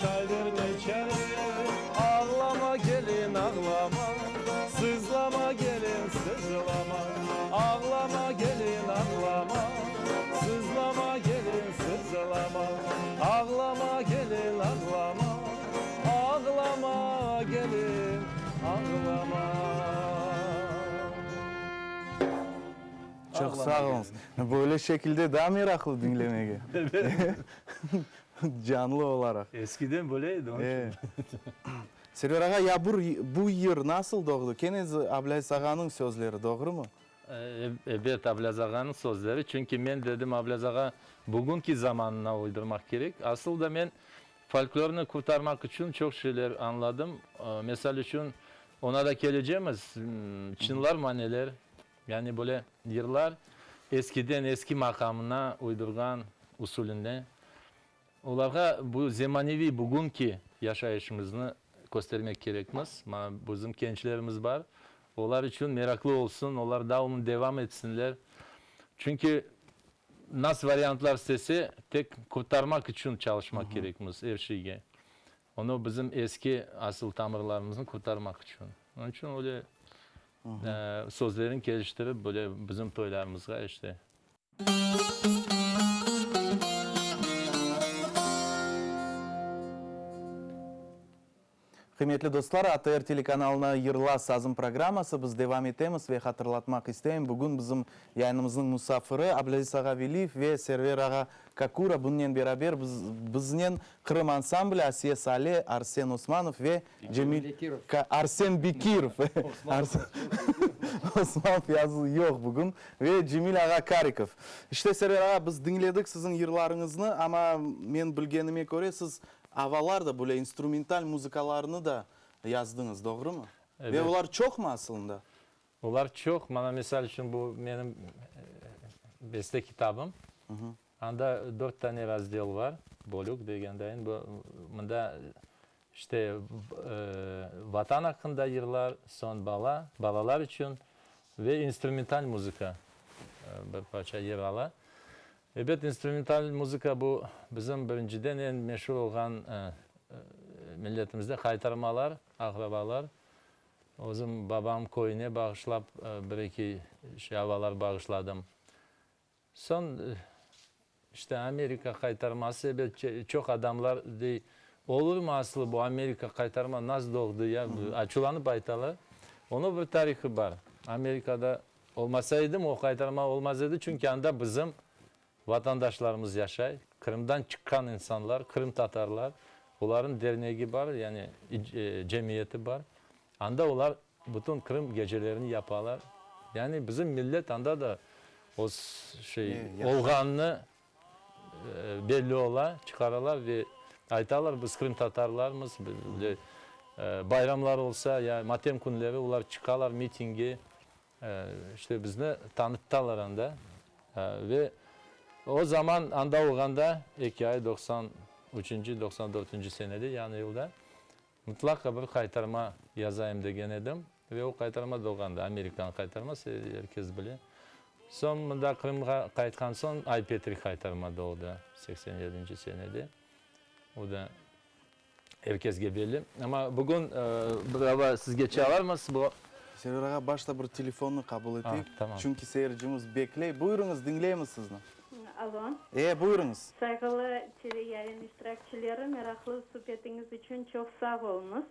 Şay ne çare? Ağlama gelin, ağlama, Sızlama gelin, sızlama. Ağlama gelin, ağlama, Sızlama gelin, sızlama. Ağlama gelin, ağlama, Ağlama gelin, ağlama. Çoq sağ oluñız. Böyle şekilde daa meraqlı diñlemege. Canlı olaraq. Eskiden böyle edi, onıñ içün. Server ağa, ya bu yır nasıl doğdı? Kene Ablâziz ağanıñ sözleri, doğrumı? Ebet, Ablâz ağanıñ sözleri. Çünki men dedim, Ablâz ağa bugünki zamanına uydurmaq kerek. Asıl da men folklornı qurtarmaq içün çoq şeyler añladım. Mesal içün, ona da kelecemiz, çınlar maneler, yani böyle yırlar eskiden eski maqamına uydurğan usulünde. Olarğa bu zemaneviy bugünki yaşayışımıznı köstermek kerekmiz. Mana bizim gençlerimiz bar, olar içün meraqlı olsun, olar daa onı devam etsinler. Çünki nas variantlar istese, tek qurtarmaq içün çalışmaq kerekmiz er şeyge. Onı bizim eski asıl tamırlarımıznı qurtarmaq içün. Onıñ içün öyle sözlerini keliştirip, böyle bizim toylarımızğa işte. Qıymetli dostlar, ATR telekanalına Yırla sazım programması biz devam etemiz ve hatırlatmaq isteyim, bugün bizim yayınımıznıñ musafiri Ablâziz ağa Veliyev ve Server ağa Kakura, bunınen beraber biz biznen Qırım ansambli Asiye Sale, Arsen Osmanov ve Cemil Arsen Bekirov, Osmanov yazılı yoq bugün, ve Cemil ağa Karikov. İşte, Server ağa, biz diñledik siziñ yırlarıñıznı, amma men bilgenime köre, siz avalar da, böyle instrumental muzıkalarnı da yazdıñız, doğrumı? Ve olar çoqmı asılında? Olar çoq. Mana, misal içün, bu menim beste kitabım. Anda dört tane razdel bar, bölük degendayin. Bu, mında, işte, Vatan aqqında yırlar, soñ bala, balalar içün ve instrumental muzıka bir parça yer ala. Ebet, instrumental muzıka bu bizim birinciden eñ meşur olğan milletimizde qaytarmalar, aqrabalar. Özüm babam köyüne bağışlap bir-eki şey avalar bağışladım. Soñ, işte, Amerika qaytarması, ebet, çoq adamlar dey, olurmı aslı bu Amerika qaytarma, nasıl doğdı ya, açuvlanıp aytalar. Onıñ bir tarihı bar. Amerikada olmasaydım, o qaytarma olmaz edi, çünki anda bizim vatandaşlarımız yaşay, Qırımdan çıqqan insanlar, qırımtatarlar, olarnıñ dernegi bar, yani cemiyeti bar. Anda olar Bütün Qırım gecelerini yapalar. Yani bizim millet anda da öz şey olğanını belli ola, çıqaralar ve aytalar, biz qırımtatarlarmız, bayramlar olsa ya matem künleri olar çıqalar mitingge, işte bizni tanıtalar anda. Ve o zaman anda olğanda, eki ay, 93-nci, 94-nci senede, yañı yılda, Mıtlaqa bir qaytarma yazayım degen edim ve o qaytarma doğğandı, Amerikanıñ qaytarması, er kes bile. Soñ mında Qırımğa qaytqan soñ Ay-Petri qaytarma doğdı 87-nci senede. O da er kesge belli. Amma bugün bir ava sizge çalarmız, bu. Server ağa, başta bir telefonnı qabul eteyik, çünki seyircimiz bekley. Buyurıñız, diñleymiz sizni. Alo. E, buyurıñız. Sayğılı teleyayın iştirakçileri, meraqlı subetiñiz içün çoq sağ oluñız.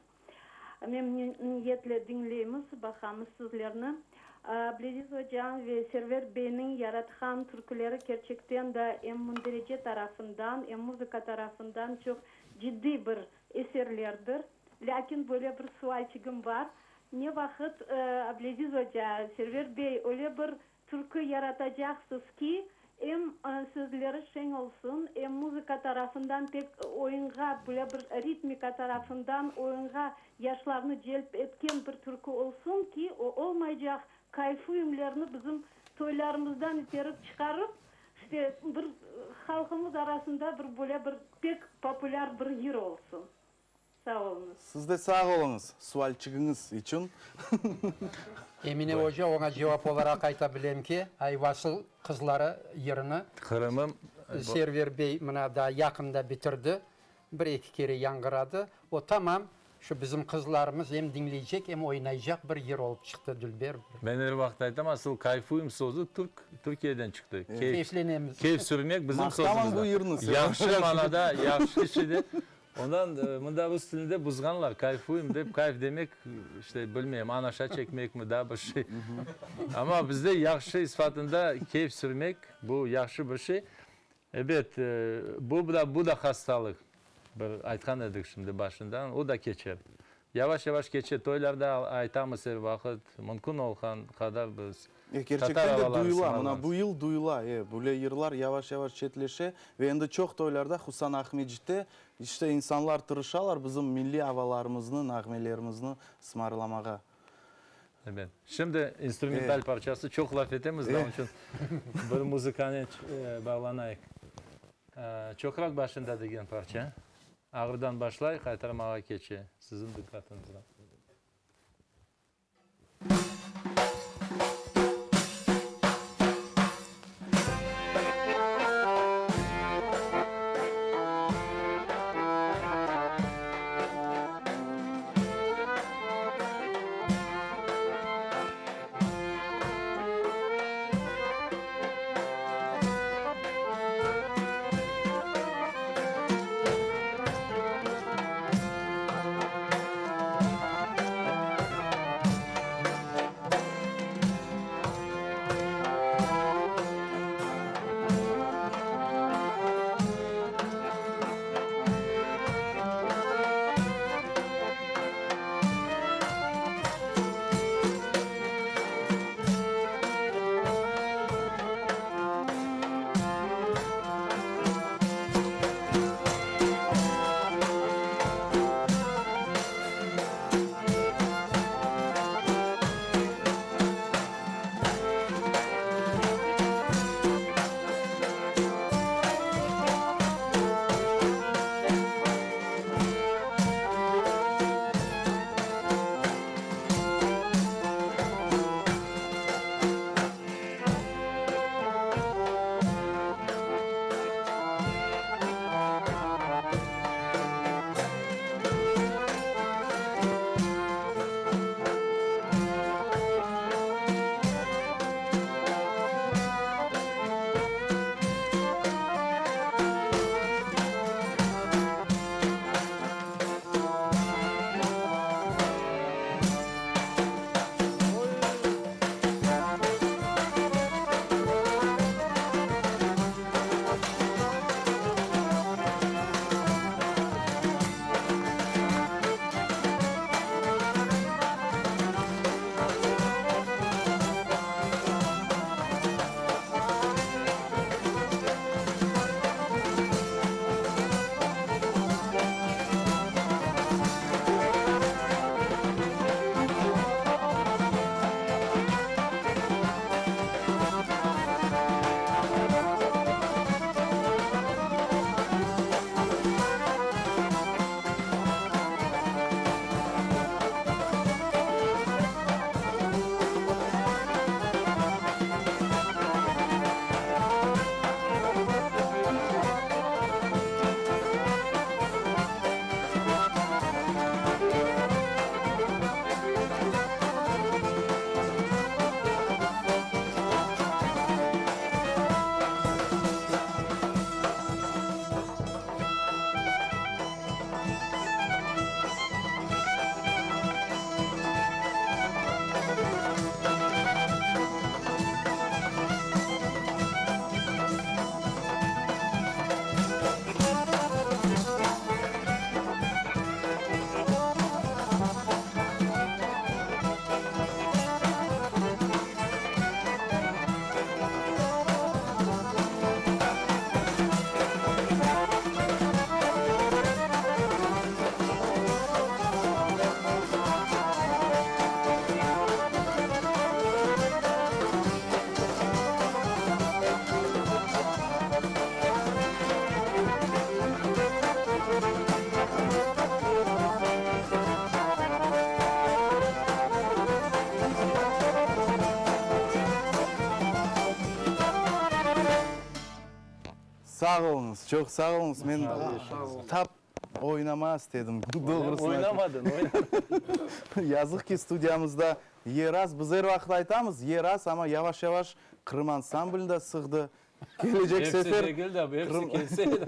Memnüniyetle diñleymiz, baqamız sizlerni. Ableziz ocam ve Server beyniñ yaratqan türküleri kerçekten da em münderece tarafından, em muzıka tarafından çoq ciddiy bir eserlerdir. Lâkin böyle bir sualçigim bar, ne vaqıt Ableziz oca, Server bey öyle bir Türkü yaratacaqsız ki, em sözleri şeñ olsun, em muzıka tarafından pek oyunğa, böyle bir ritmika tarafından oyunğa yaşlarnı celp etken bir türkü olsun ki, o olmaycaq kayfuyumlerni bizim toylarımızdan iterip çıqarıp, işte, bir halqımız arasında bir böyle bir pek populâr bir yır olsun. Sağ oluñız. Siz de sağ oluñız sualçigiñiz içün. Emine oca, oña cevap olaraq ayta bilem ki, Ayvasıl qızları yırını Qırımım Server bey mına daa yaqında bitirdi. Bir-eki kere yañğıradı. O tamam şu bizim qızlarımız em diñleycek, em oynaycaq bir yır olıp çıqtı, dülber bir. Men er vaqıt aytam, asıl kayfuyım sözü türk, Türkiyeden çıqtı. Keyf, Keyflenemiz. keyf sürmek bizim Maqtamam bu sözümüz. yırnı sen. Yahşı manada, yahşı şeyde. Ondan mında rus tilinde buzğanlar, kayfuyım dep, kayf demek, işte, bilmeyim, anaşa çekmekmi, daa bir şey. Amma bizde yahşı isfatında keyf sürmek, bu yahşı bir şey. Ebet, bu da, bu da hastalıq. Bir aytqan edik şimdi başından, o da keçer. Yavaş-yavaş keçe. Toylarda aytamız er vaqıt, mümkün olğan qadar biz E, tatar kerçekten de avalarını duyula. Mına sımarlamız. bu yıl duyula. E, böyle yırlar yavaş-yavaş çetleşe ve endi çoq toylarda, hususan Aqmescitte, işte, insanlar tırışalar bizim milliy avalarımıznı, nağmelerimizni sımarlamağa. Ebet. Şimdi instrumental parçası, çoq laf etemiz, onıñ içün bir muzıkanen bağlanayıq. Çoqraq başında degen parça. Ağırdan başlay, qaytarmağa keçe. Siziñ diqqatıñızğa. Sağ oluñız, çoq sağ oluñız. Men tap. Oynamağa istedim, doğrusını aytsam. Oynamadın, oynamadın. Yazıq ki, studiyamızda yer az. Biz er vaqıt aytamız, yer az, amma yavaş-yavaş Qırım ansambli de sığdı. Kelecek sefer. Episi degil de, episi kelse edi.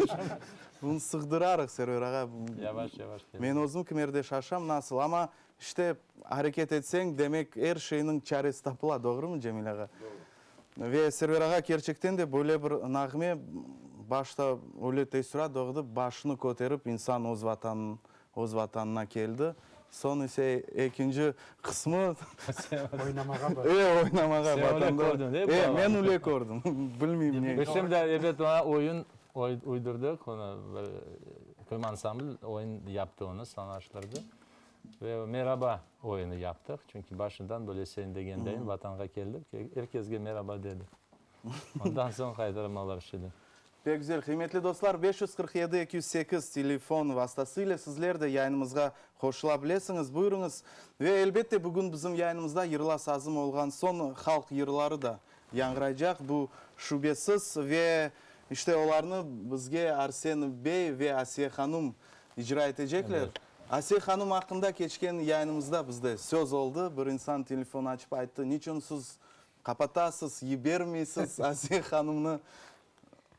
Bunı sığdırarıq, Server ağa. Yavaş-yavaş kele. Men özüm kimerde şaşam, nasıl, amma işte, areket etseñ, demek, er şeyniñ çaresi tapıla, doğrumı, Cemil ağa? Doğru. Ve Server ağa, kerçekten de böyle bir nağme başta öyle teessürat doğdı, başını köterip insan öz vatanın, öz vatanına keldi. Soñ ise ekinci qısmı. Oynamağa başladı. E, oynamağa Sen öyle vatanda. kördiñ, değil mi, E, baba? men öyle kördim. Bilmeyim ne. Biz şimdi ebet oña oyun uydurdıq, onı bir Qırım ansambl oyun yaptı onı, sanalaştırdı. Ve meraba oyunı yaptıq, çünki başından böyle sen degendeyin Vatanğa keldik, er kesge meraba dedik. Ondan soñ qaytarmalar şimdi. Pek güzel. Qıymetli dostlar, 547 208 telefon vastası ile sizler de yayınımızğa qoşula bilesiñiz. Buyurıñız. Ve elbette bugün bizim yayınımızda Yırla sazım olğan soñ halq yırları da yañğıraycaq, bu şübesiz. Ve işte olarnı bizge Arsen bey ve Asiye hanum icra etecekler. Asiye hanım aqqında keçken yayınımızda bizde söz oldı. Bir insan telefon açıp ayttı, niçün siz qapatasız, yibermeysiz Asiye hanımnı?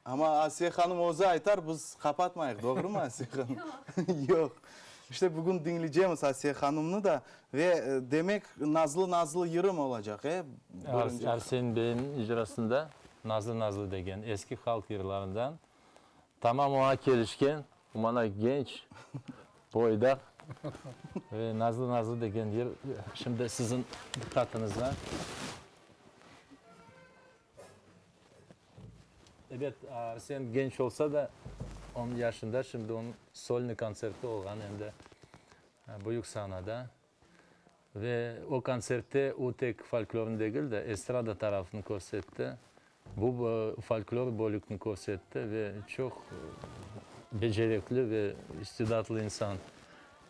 Amma Asiye hanım özü aytar, biz qapatmayıq, doğrumı, Asiye hanım? Yoq. İşte bugün diñleycemiz Asiye hanımnı da. Ve demek, Nazlı-nazlı yırım olacaq, e? Birinci. Arsen beyniñ icrasında Nazlı-nazlı degen eski halq yırlarından Tamam oña kelişken, mana genç, boydaq ve nazlı-nazlı degen yır şimdi siziñ diqqatıñızğa. Ebet, Arsen genç olsa da, on yaşında, şimdi onıñ solnıy kontserti olğan endi büyük sanada. Ve o kontsertte o tek folklornı degil de, estrada tarafını körsetti, bu folklor bölükni körsetti ve çoq becerikli ve istidatlı insan.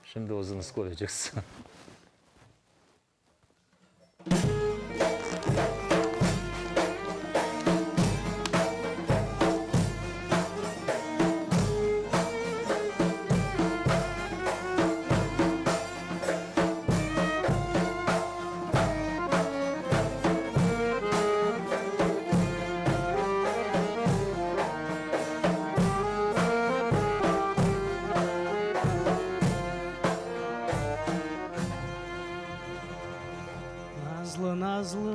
Şimdi özüñiz köreceksiz. Nazlı, nazlı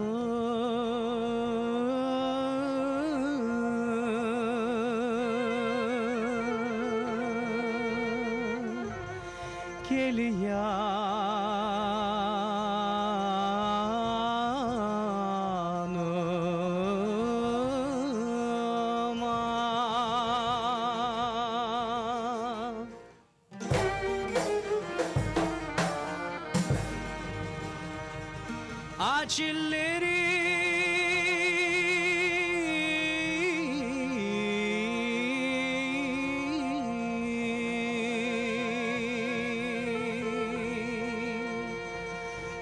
kel yanıma. Aç ellerim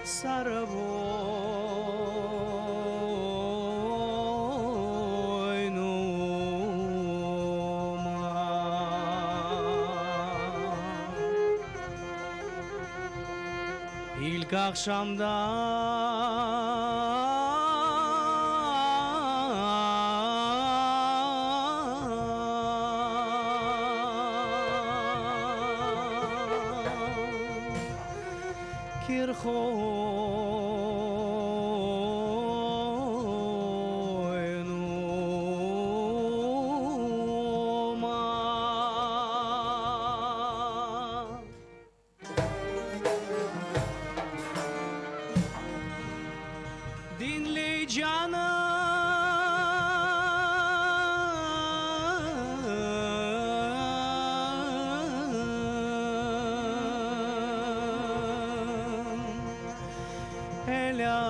Sarı boynuma. İlk aqşamda Kir qoynuma. Diñley canım. Elâ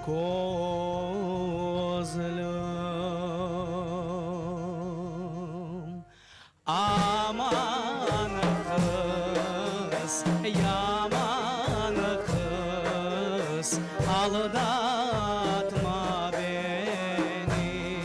közlüm. Aman qız, yaman qız, aldatma beni.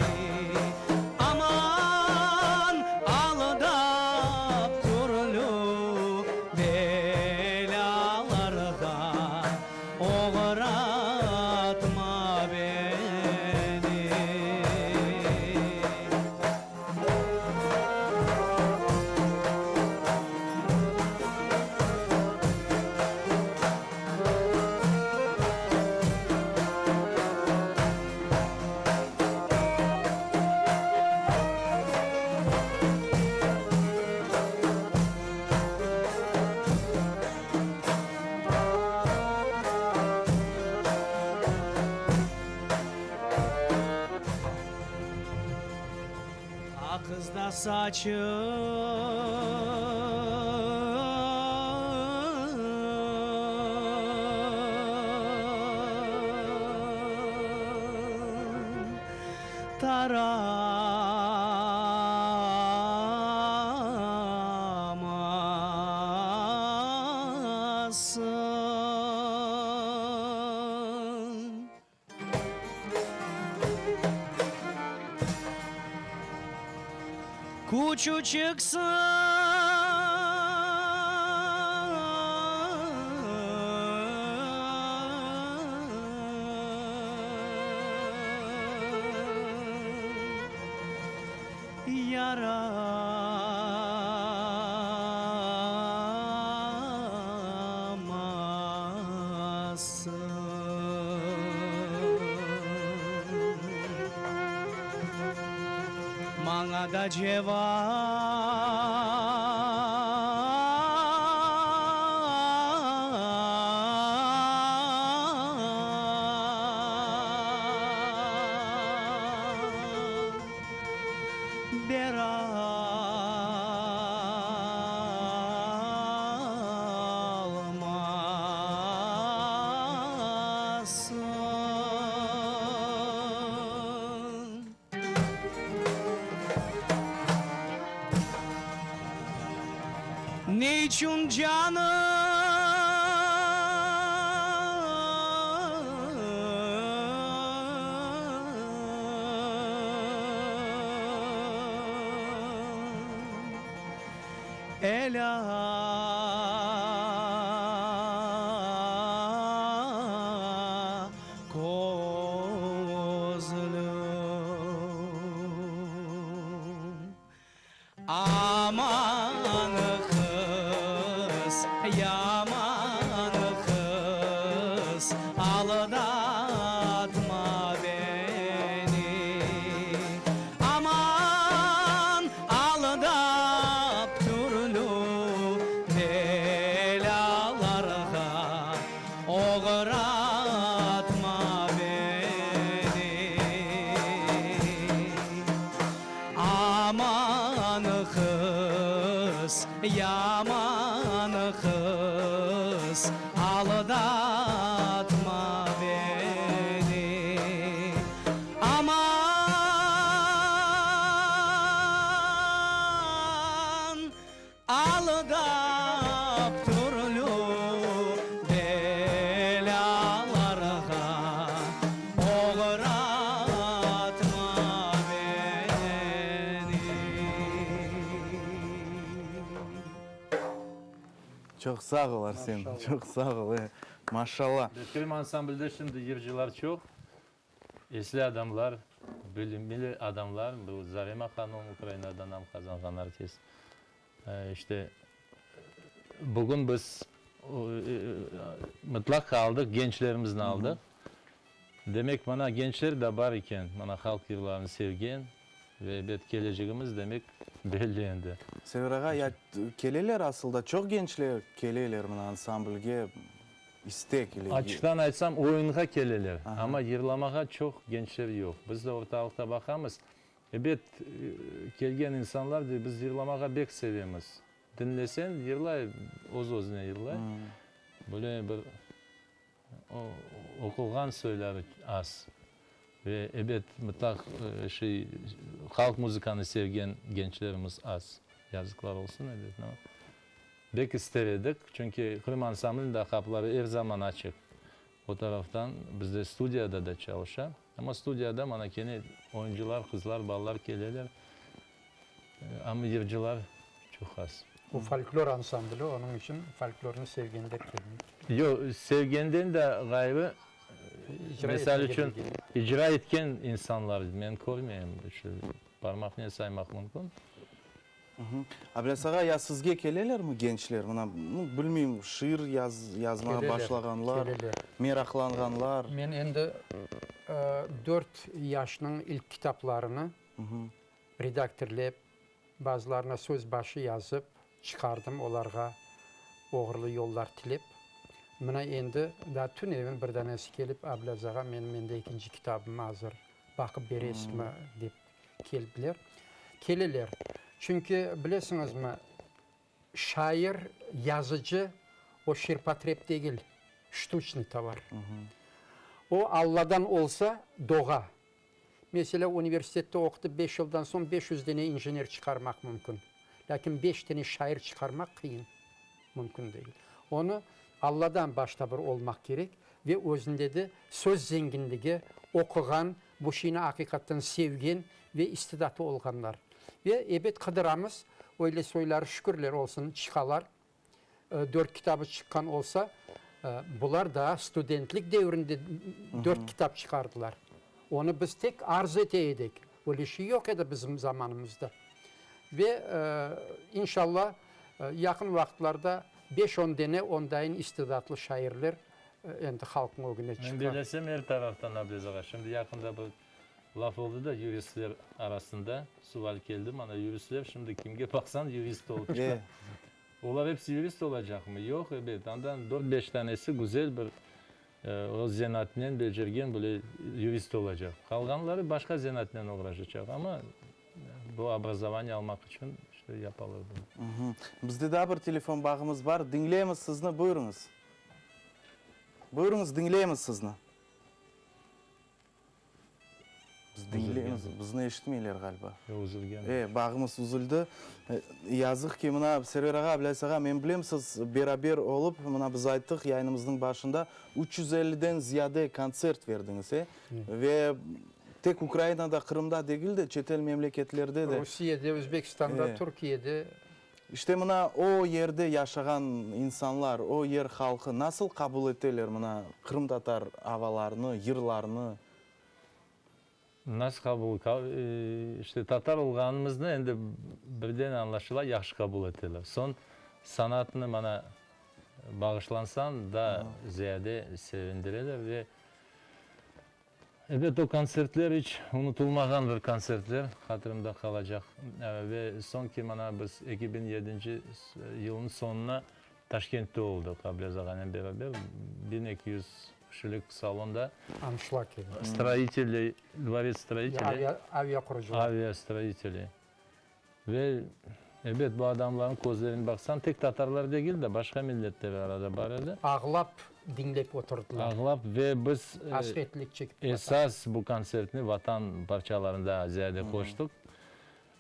Aqızda saçın. Taramasın. Küçüçiksiñ. Yaramasın. Maña da cevap. Beralmazsıñ. Ne içün canım? Elâ közlüm. Aman qız, yaman qız, aldatma beni. Aman, aldap türlü belâlarğa oğratma beni. Aman qız, yaman qız, aldatma beni. Aman, aldap türlü belâlarğa oğratma beni. Çoq sağ ol, Arsen, çoq sağ ol, e, maşalla. Qırım ansamblde şimdi yırcılar çoq, esli adamlar, bilimli adamlar, bu Zarema hanım, Ukrainada nam qazanğan artist, İşte, bugün biz mıtlaq aldıq, gençlerimizni aldıq. Demek, mana, gençler de bar eken, mana, halq yırlarını sevgen ve, ebet, kelecegimiz, demek, belli endi. Server ağa, ya keleler asılda, çoq gençler keleler mına ansamblge istek ile. Açıqtan aytsam, oyunğa keleler, amma yırlamağa çoq gençler yoq. Biz de ortalıqta baqamız, Ebet, kelgen insanlar dey, biz yırlamağa bek sevemiz. Diñleseñ, yırlay, öz-özüne yırlay. Böyle bir oqulğan soyları az. Ve, ebet, mıtlaq şey, halq muzıkanı sevgen gençlerimiz az. Yazıqlar olsun, ebet, no. Bek ister edik, çünki Qırım ansambliniñ da qapıları er zaman açıq. O taraftan bizde studiyada da çalışa. Amma studiyada mana kene oyuncılar, qızlar, balalar keleler, amma yırcılar çoq az. Bu folklor ansambli, onıñ içün folklornı sevgenler kelmek. Yoq, sevgenden de ğayrı, misal içün, icra etken insanlar men körmeyim, şu parmaqnen saymaq mümkün. Ablâs ağa, ya sizge kelelermi gençler? Mına, nu, bilmeyim, şiir yazmağa başlağanlar, meraqlanğanlar. Men endi dört yaşnıñ ilk kitaplarını redaktorlep, bazılarına söz başı yazıp çıqardım, olarğa oğurlı yollar tilep. Mına endi daa tünevin bir danesi kelip, Ablâz ağa, menim endi ekinci kitabım azır, baqıp beresizmi, dep keldiler. Keleler. Çünki, bilesiñizmi, şair, yazıcı, o şirpotreb degil, ştuçnıy tovar. O, Alladan olsa, doğa. Meselâ, universitette oqutıp beş yıldan soñ 500 dene injener çıqarmaq mümkün. Lâkin beş dene şair çıqarmaq qıyın, mümkün degil. Onı Alladan başta bir olmaq kerek ve özünde de söz zenginligi, oquğan, bu şeyni aqiqattan sevgen ve istidatı olğanlar. Ve, ebet, qıdıramız, öyle soyları, şükürler olsun, çıqalar. Dört kitabı çıqqan olsa, bular daa studentlik devrinde dört kitap çıqardılar. Onı biz tek arz ete edik. Öyle şey yoq edi bizim zamanımızda. Ve, inşallah, yaqın vaqıtlarda beş-on dene ondayın istidatlı şairler endi halqnıñ ögüne çıqar. Men belesem, er taraftan Ablez ağa. Şimdi yaqında bir Laf oldı da yuristler arasında, sual keldi mana, yuristler şimdi kimge baqsañ yurist olıp çıqa. Olar episi yurist olacaqmı? Yoq, ebet, andan dört-beş tanesi güzel bir öz zenaatinen becergen böyle yurist olacaq. Qalğanları başqa zenaatnen oğraşacaq, amma bu obrazovaniye almaq içün işte yapalar bunı. Bizde daa bir telefon bağımız bar. Diñleymiz sizni, buyurıñız. Buyurıñız, diñleymiz sizni. Biz diñleymiz, bizni eşitmeyler ğaliba. Yoq, üzülgen. E, bağımız üzüldi. Yazıq ki, mına, Server ağa, Ablâziz ağa, men bilem, siz beraber olıp, mına, biz ayttıq yayınımıznıñ başında, 350-den ziyade kontsert berdiñiz, e? Ve tek Ukrainada, Qırımda degil de, çetel memleketlerde de. Rusiyede, Özbekistanda, Türkiyede. İşte mına o yerde yaşağan insanlar, o yer halqı nasıl qabul eteler mına qırımtatar avalarını, yırlarını? Nasıl qabul, işte tatar olğanımıznı endi birden añlaşıla, yahşı qabul eteler. Soñ sanatnı mana bağışlansañ daa ziyade sevindireler ve Ebet, o kontsertler iç unutılmağan bir kontsertler, hatirimde qalacaq. Ve soñki mana biz 2007-nci yılnıñ soñuna Taşkentte oldıq Ablâz ağanen beraber, 1200 kişilik salonda. Anşlag edi. Stroiteley, dvorets stroiteley. Avia qurucılar. Avia stroiteley. Ve, ebet, bu adamlarnıñ közlerine baqsañ, tek tatarlar degil de, başqa milletler arada bar edi. Ağlap diñlep oturdılar. Ağlap ve biz Asretlik çekip. Esas bu kontsertni Vatan parçalarını daa ziyade qoştıq.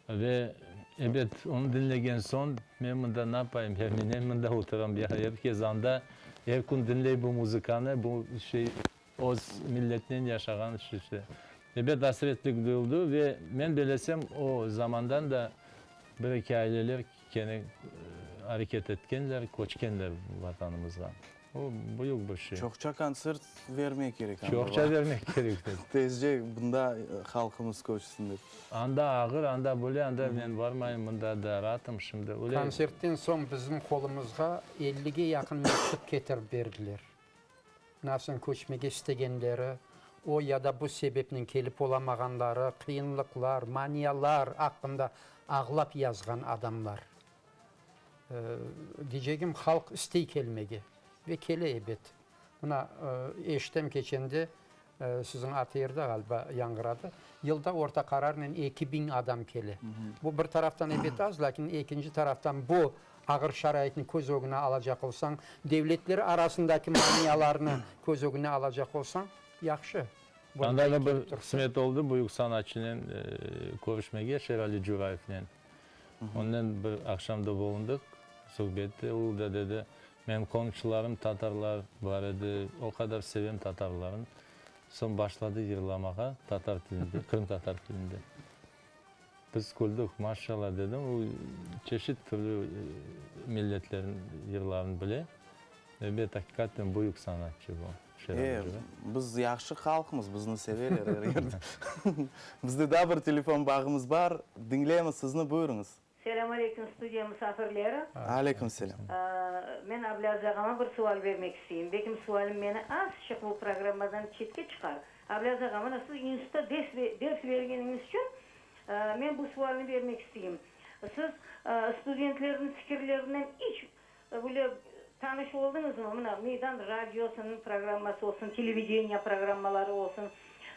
Ve, ebet, onı diñlegen soñ, men mında napayım, ya men em mında oturam, ya er kes anda, er kün diñley bu muzıkanı, bu şey, Öz milletinen yaşağan işte. Ebet, asretlik duyuldı ve men belesem, o zamandan da bir-eki aileler kene areket etkenler, köçkenler Vatanımızğa. O, büyük bir şey. Çoqça kontsert vermek kerek anda. Çoqça vermek kerek. Tezce bunda halqımız köçsün dep. Anda ağır, anda böyle, anda men barmayım, mında da raatım şimdi. Öyle. Kontsertten soñ bizim qolumızğa ellige yaqın mektüp ketirip berdiler. Nasıl köçmege istegenleri, o ya da bu sebepnen kelip olamağanları, qıyınlıqlar, manialar aqqında ağlap yazğan adamlar. Deycegim, halq istey kelmege ve kele, ebet. Mına, eşitem keçende, siziñ ATRde ğaliba yañğıradı, yılda orta qararnen 2000 adam kele. Bu bir taraftan, ebet, az, lâkin ekinci taraftan bu Ağır şaraitni köz ögüne alacaq olsañ, devletler arasındaki manialarnı köz ögüne alacaq olsañ, yahşı. Anda da bir qısmet oldı büyük sanatçınen körüşmege, Şerali Curayevnen. Onnen bir aqşamda bulundıq, suhbette. O da dedi, menim qoñşularım tatarlar bar edi, o qadar sevem tatarlarnı. Soñ başladı yırlamağa tatar tilinde, qırımtatar tilinde. Biz küldük, maşşalla dedim, o çeşit türlü milletlerniñ yırlarını bile. Ebet, aqiqaten büyük sanatçı bu, Şeraf E, Cura. biz yahşı halqmız, bizni seveler er yerde. Bizde daa bir telefon bağımız bar, diñleymiz sizni, buyurıñız. Selâm aleyküm studiya musafirleri. Aleyküm selâm. Men Ablâz ağama bir sual bermek isteyim. Bekim sualim meni azçıq bu programmadan çetke çıqar. Ablâz ağa, mına siz institutta ders bergeniñiz içün men bu sualni bermek isteyim. Siz studentlerniñ fikirlerinden iç böyle tanış oldıñızmı? Mına Meydan radiosınıñ programması olsun, televideniye programmaları olsun.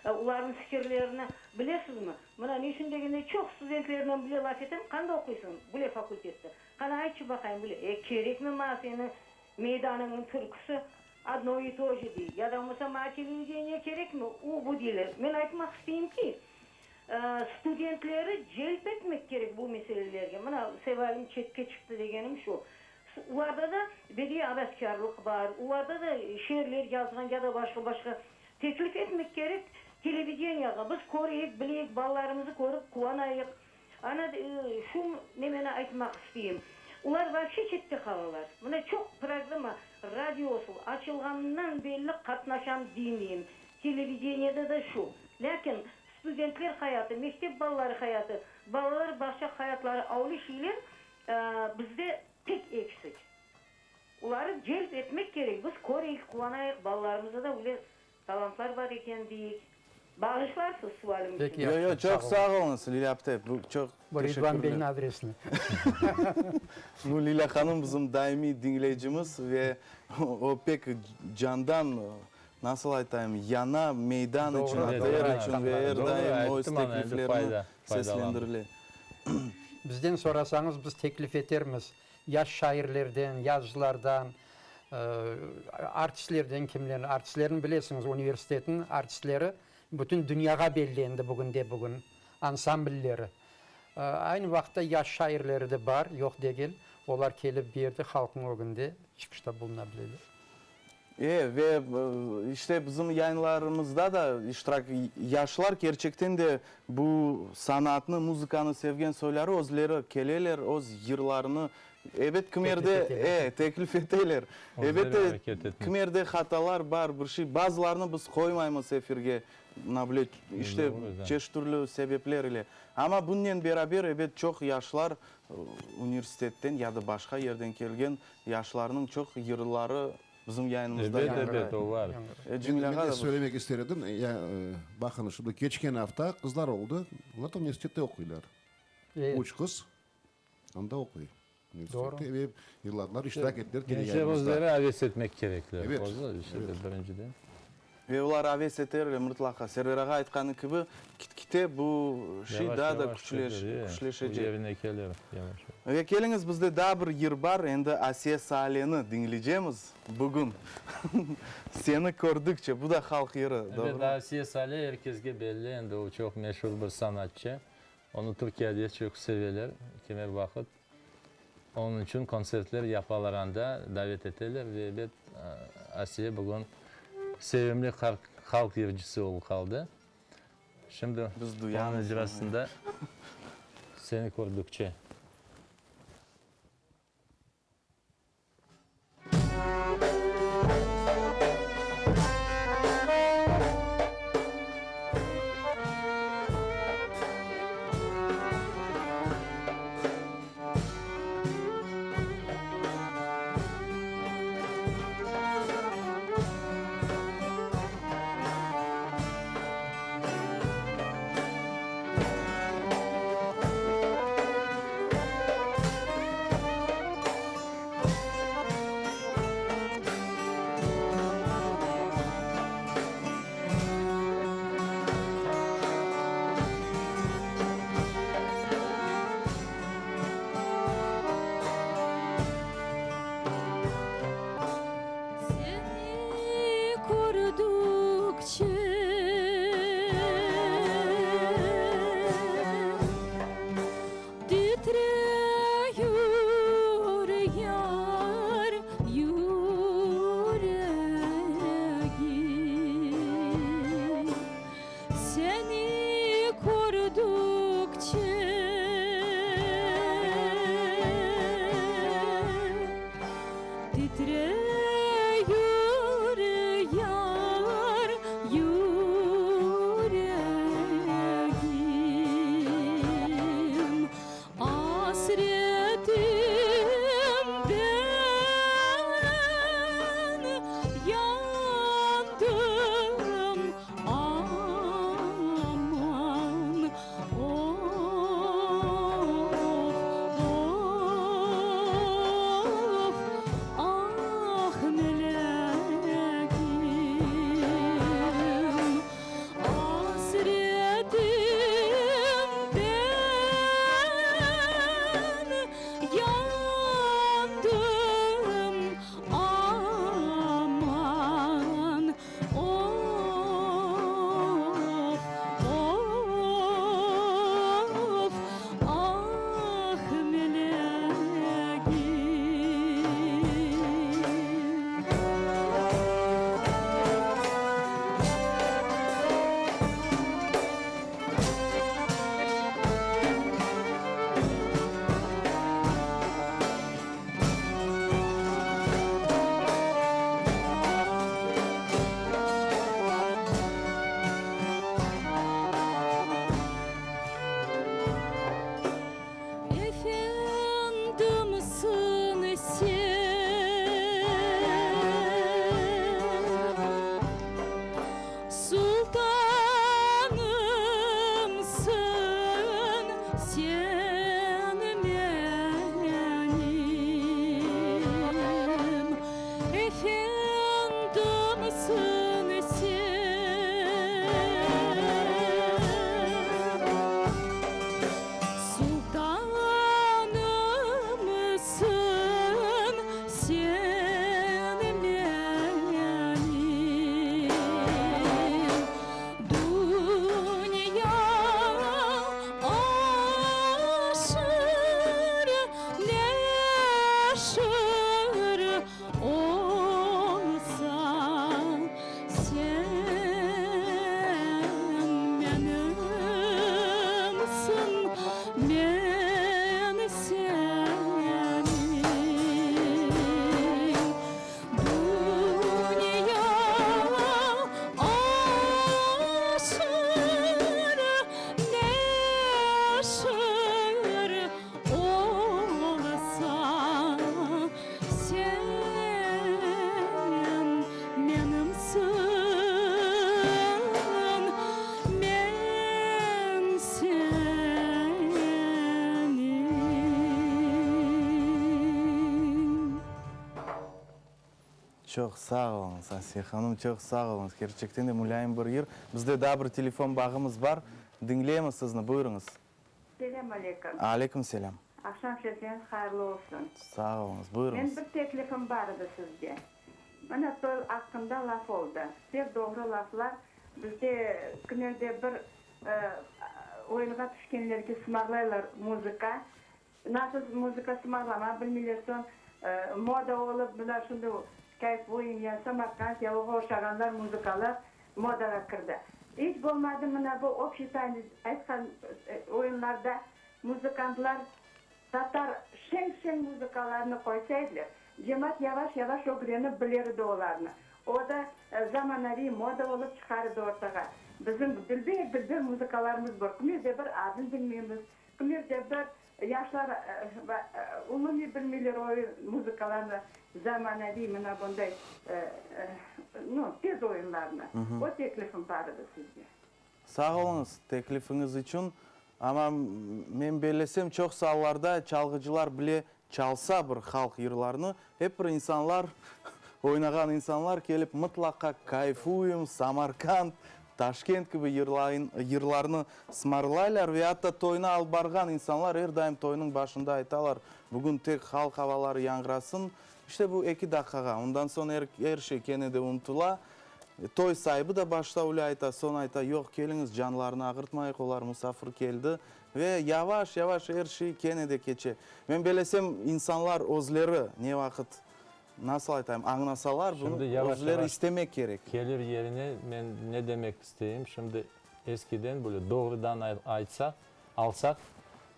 Olarnıñ fikirlerini bilesizmi? Mına, ne içün degende, çoq studentlernen bile laf etem, Qanda oquysıñ? Bile fakultette. Qana, aytçı baqayım, bile. E, kerekmi maña seniñ meydanıñnıñ türküsi, odno i to je, dey. Ya da olmasa, maña televideniye kerekmi, u, bu deyler. Men aytmaq isteyim ki, studentleri celp etmek kerek bu meselelerge. Mına, sevalim çetke çıqtı degenim şu. Olarda da bediiy avaskârlıq bar, olarda da şeerler yazğan ya da başqa-başqa. Teklif etmek kerek televideniyağa, biz köreyik, bileyik, balalarımızı körip quvanayıq. Ana, şu nemeni aytmaq isteyim, olar vapşe çette qalalar. Mına çoq programma, radiosı açılğanından belli qatnaşam demeyim, televideniyada da şu. Lâkin studentler hayatı, mektep balaları hayatı, balalar bağça hayatları avlı şeyler bizde pek eksik. Oları celp etmek kerek, biz köreyik, quvanayıq, balalarımızda da öyle talantlar bar eken deyik. Bağışlarsız sualim içün. Peki, Yo, yo, yahşı, çoq sağ sağ oluñ. oluñız, Lilâ apte, bu çoq Bu Ridvan teşekkürler. beyniñ adresine. Bu Lilâ hanım bizim daimiy diñleyicimiz ve o pek candan, nasıl aytayım, yana meydan içün, Doğru, ATR doğru içün ve aytqanları. er Doğru daim öz ayttı mana, endi tekliflerini fayda, faydalandı. seslendirile. Bizden sorasañız, biz teklif etermiz. Yaş şairlerden, yazıcılardan, artistlerden kimlerni, artistlerni bilesiñiz, universitetniñ artistleri bütün dünyağa belli endi bugünde-bugün, ansamblleri. Aynı vaqıtta yaş şairleri de bar, yoq degil, olar kelip bu yerde halqnıñ ögünde çıqışta buluna bileler. E, ve işte bizim yayınlarımızda da iştirak, yaşlar kerçekten de bu sanatnı, muzıkanı sevgen soyları özleri keleler, öz yırlarını, ebet, kimerde, e, teklif eteler. Ebet de, kimerde hatalar bar, bir şey, bazılarını biz qoymaymız efirge, na bile, işte, çeşit türlü sebepler ile. Amma bunnen beraber, ebet, çoq yaşlar universitetten ya da başqa yerden kelgen Yaşlarnıñ çoq yırları bizim yayınımızda Ebet, yañğıray. ebet, o var. Cemil ağa Men de da söylemek ister edim, ya, baqıñız, şimdi keçken afta qızlar oldı, olar da universitette oquylar. Üç qız anda oquy, universitette ve yırladılar, iştirak ettiler kene Gençler yayınımızda. özleri aves etmek kerekler. Ebet, İşte birinciden. Ve olar aves eterler mıtlaqa. Server ağa aytqanı kibi, kit-kite bu şey daa da küçleşecek. Yerine kelir yavaş yavaş. Ve keliñiz, bizde daa bir yır bar, endi Asiye Saaleni diñleycemiz bugün. Seni kördükçe, bu da halq yırı, doğrumı? Ebet, Asiye Sale er kesge belli, endi o çoq meşur bir sanatçı. Onı Türkiyede çoq seveler, kimer vaqıt onıñ içün kontsertler yapalar anda, davet eteler ve ebet, Asiye bugün sevimli halq yırcısı olıp qaldı. Şimdi Biz duyamız onıñ icrasında Seni kördükçe. Sen menim efendimsiñ sen. Sultanımsıñ sen menim. Dünya aşır, neşir olsa, sen menimsiñ, men seniñ. Dünya aşır, neşir olsa, sen menimsiñ, men seniñ. Çoq sağ oluñız, Asiye hanım, çoq sağ oluñız. Kerçekten de mulâyim bir yır. Bizde daa bir telefon bağımız bar. Diñleymiz sizni, buyurıñız. Selâm aleyküm. Aleyküm selâm. Aqşam şerifeñiz hayırlı olsun. Sağ oluñız, buyurıñız. Men bir teklifim bar edi sizge. Mına toy aqqında laf oldı. Pek doğru laflar. Bizde kimerde bir oyunğa tüşkenlerge sımarlaylar muzıka. Nasıl muzıka sımarlama bilmeyler soñ moda olıp mına şimdi kayfuyem ya samarkand ya oğa oşağanlar muzıkalar modağa kirdi. İç bolmadı mına bu obşiy tanec aytqan oyunlarda muzıkantlar tatar şeñ şeñ muzıkalarnı qoysa ediler cemaat yavaş yavaş ögrenip biler edi olarnı. O da zamanaviy moda olıp çıqar edi ortağa. Bizim dülber dülber muzıkalarımız bar. Kimerde bir adını bilmeymiz. Kimerde bir yaşlar umumiy bilmeyler o muzıkalarnı, zamanaviy mına bunday, nu, tez oyunlarnı. O teklifim bar edi sizge. Sağ oluñız teklifiñiz içün. Amma men bellesem, çoqsu allarda çalğıcılar bile çalsa bir halq yırlarını, ep bir insanlar, oynağan insanlar kelip mıtlaqa Kayfuyım, Samarkand, Taşkent kibi yırlarnı sımarlaylar ve atta toynı alıp barğan insanlar er daim toynıñ başında aytalar, bugün tek halq avaları yañğırasın. İşte bu eki daqqağa, ondan soñ er şey kene de unutıla. Toy saibi de başta öyle ayta, soñ ayta, yoq, keliñiz, canlarını ağırtmayıq, olar musafir keldi. Ve yavaş-yavaş er şey kene de keçe. Men belesem, insanlar özleri ne vaqıt, nasıl aytayım, añlasalar, bunı Şimdi yavaş özleri yavaş istemek kerek. Kelir yerine men ne demek isteyim, şimdi eskiden böyle doğrudan aytsaq, alsaq,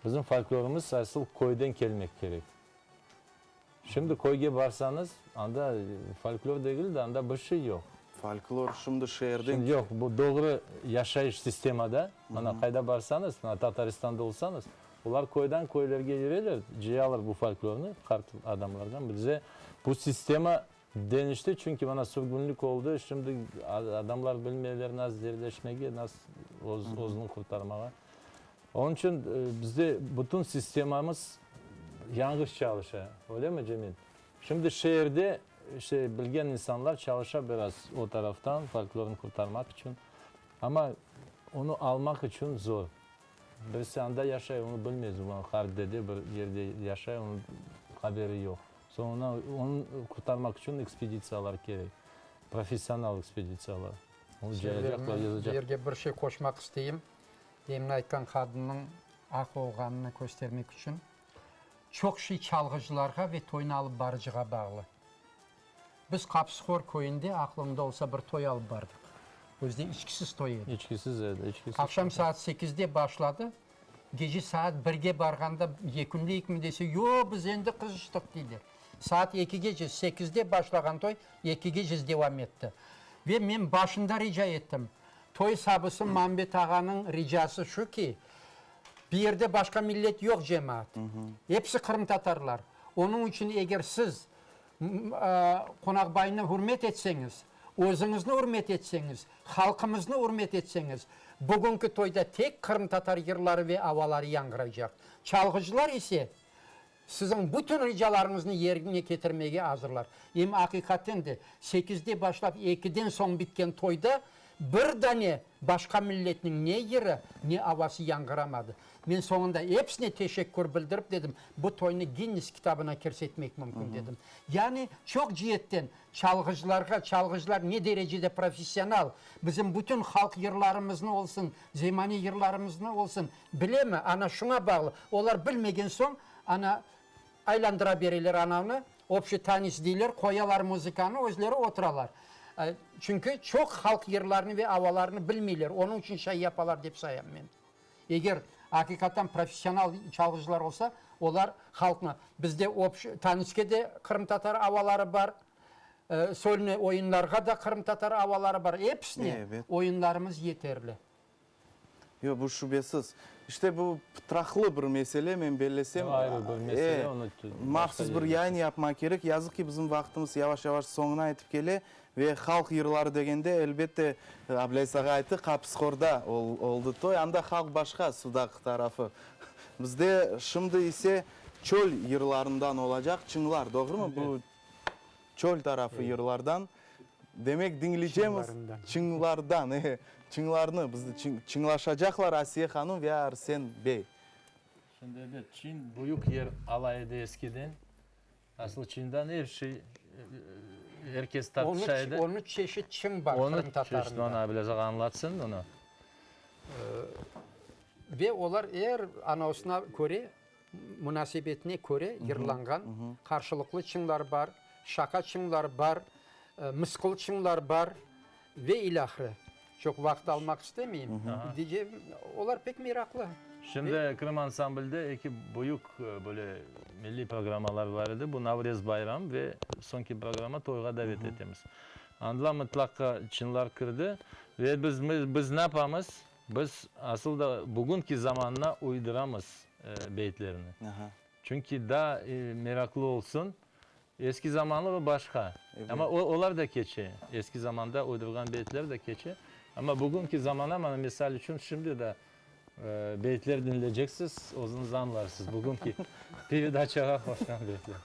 bizim folklorımız asıl köyden kelmek kerek. Şimdi köyge barsañız, anda folklor degil de, anda bir şey yoq. Folklor şimdi şeerden. Şimdi yoq, bu doğru yaşayış sistemada, mana qayda barsañız, mana Tataristanda olsañız, olar köyden köylerge yüreler, cıyalar bu folklornı qart adamlardan. Bize bu sistema deñişti, çünki mana sürgünlik oldı, şimdi adamlar bilmeyler nasıl yerleşmege, nasıl özüni qurtarmağa. Onıñ içün bizde bütün sistemamız yañğış çalışa, öylemi, Cemil? Şimdi şeerde, işte, bilgen insanlar çalışa biraz o taraftan, folklornı qurtarmaq içün. Amma onı almaq içün zor. Birisi anda yaşay, onı bilmez, qart dede bir yerde yaşay, onıñ haberi yoq. Soñuna onı qurtarmaq içün ekspeditsiyalar kerek, professional ekspeditsiyalar. Onı cayacaqlar, yazacaqlar. Bu yerge bir şey qoşmaq isteyim. Demin aytqan qadınnıñ aq olğanını köstermek içün, çoq şey çalğıcılarğa ve toynı alıp barıcığa bağlı. Biz Qapsıhor köyünde, aqlıñda olsa, bir toy alıp bardıq. Özü de içkisiz toy edi. İçkisiz edi, içkisiz. Aqşam saat sekizde başladı, gece saat birge barğanda yekünleyikmi dese, yoq, biz endi qızıştıq, deyler. Saat ekigece, sekizde başlağan toy ekigece devam etti. Ve men başında rica ettim, Toy sabısı Mambet ağanıñ ricası şu ki, bir yerde başqa millet yoq cemaat, episi qırımtatarlar. Onıñ içün eger siz qonaqbaynı hürmet etseñiz, Özüñizni ürmet etseñiz, halqımıznı ürmet etseñiz, bugünki toyda tek qırımtatar yırları ve avaları yañğıraycaq. Çalğıcılar ise siziñ bütün ricalarıñıznı yerine ketirmege azırlar. Em aqiqaten de, sekizde başlap ekiden soñ bitken toyda bir dane başqa milletniñ ne yırı, ne avası yañğıramadı. Men soñunda episine teşekkür bildirip dedim, bu toynı Ginnes kitabına kirsetmek mümkün dedim. Yani çoq ciyetten Çalğıcılarğa, çalğıcılar ne derecede professional, bizim bütün halq yırlarımıznı olsun, zemane yırlarımıznı olsun, bilemi, ana şuña bağlı. Olar bilmegen soñ, ana aylandıra bereler anavnı, obşiy tanets deyler, qoyalar muzıkanı, özleri oturalar. Çünki çoq halq yırlarını ve avalarını bilmeyler, onıñ içün şay yapalar dep sayam men. Eger aqiqattan professional çalğıcılar olsa, olar halqnı, bizde obş tanetske de qırımtatar avaları bar, solnıy oyunlarğa da qırımtatar avaları bar, episine oyunlarımız yeterli. Yoq, bu şübesiz. İşte bu pıtraqlı bir mesele, men bellesem, Ayrı bir mesele, onı mahsus bir yayın yapmaq kerek. Yazıq ki, bizim vaqtımız yavaş-yavaş soñuna yetip kele. Ve halq yırları degende, elbette, Ablâys ağa ayttı, Qapıshorda oldı toy, anda halq başqa, Sudaq tarafı. Bizde şimdi ise çöl yırlarından olacaq çıñlar, doğrumı? Bu çöl tarafı yırlardan. Demek, diñleycemiz çıñlardan, e, çıñlarnı, bizni çıñlaşacaqlar Asiye hanım ve Arsen bey. Şimdi, ebet, Çin büyük yer ala edi eskiden. Asıl Çindan er şey, er kes tartışa edi. On üç çeşit çıñ bar qırımtatarında. On üç çeşit, onı Abilez ağa añlatsın onı. Ve olar er anaosına köre, munasebetine köre yırlanğan qarşılıqlı çıñlar bar, şaqa çıñlar bar, mısqıl çıñlar bar ve ilâhre. Çoq vaqıt almaq istemeyim. Diyeceğim, olar pek meraqlı. Şimdi Krım ansamblde eki büyük böyle milliy programmalar bar edi. Bu Navrez bayram ve soñki programma Toyğa davet etemiz. Anda mıtlaqqa çınlar kirdi ve biz biz ne yapamız? Biz asıl da bugünki zamanına uyduramız beyitlerni. Çünki daa meraqlı olsun. Eski zamanlı ve başqa. Amma olar da keçe. Eski zamanda uydurğan beyitler de keçe. Amma bugünki zamana, mana, misal içün, şimdi de beyitler diñleyceksiz, özüñiz añlarsız, bugünki peredaçağa qoşqan beyitler.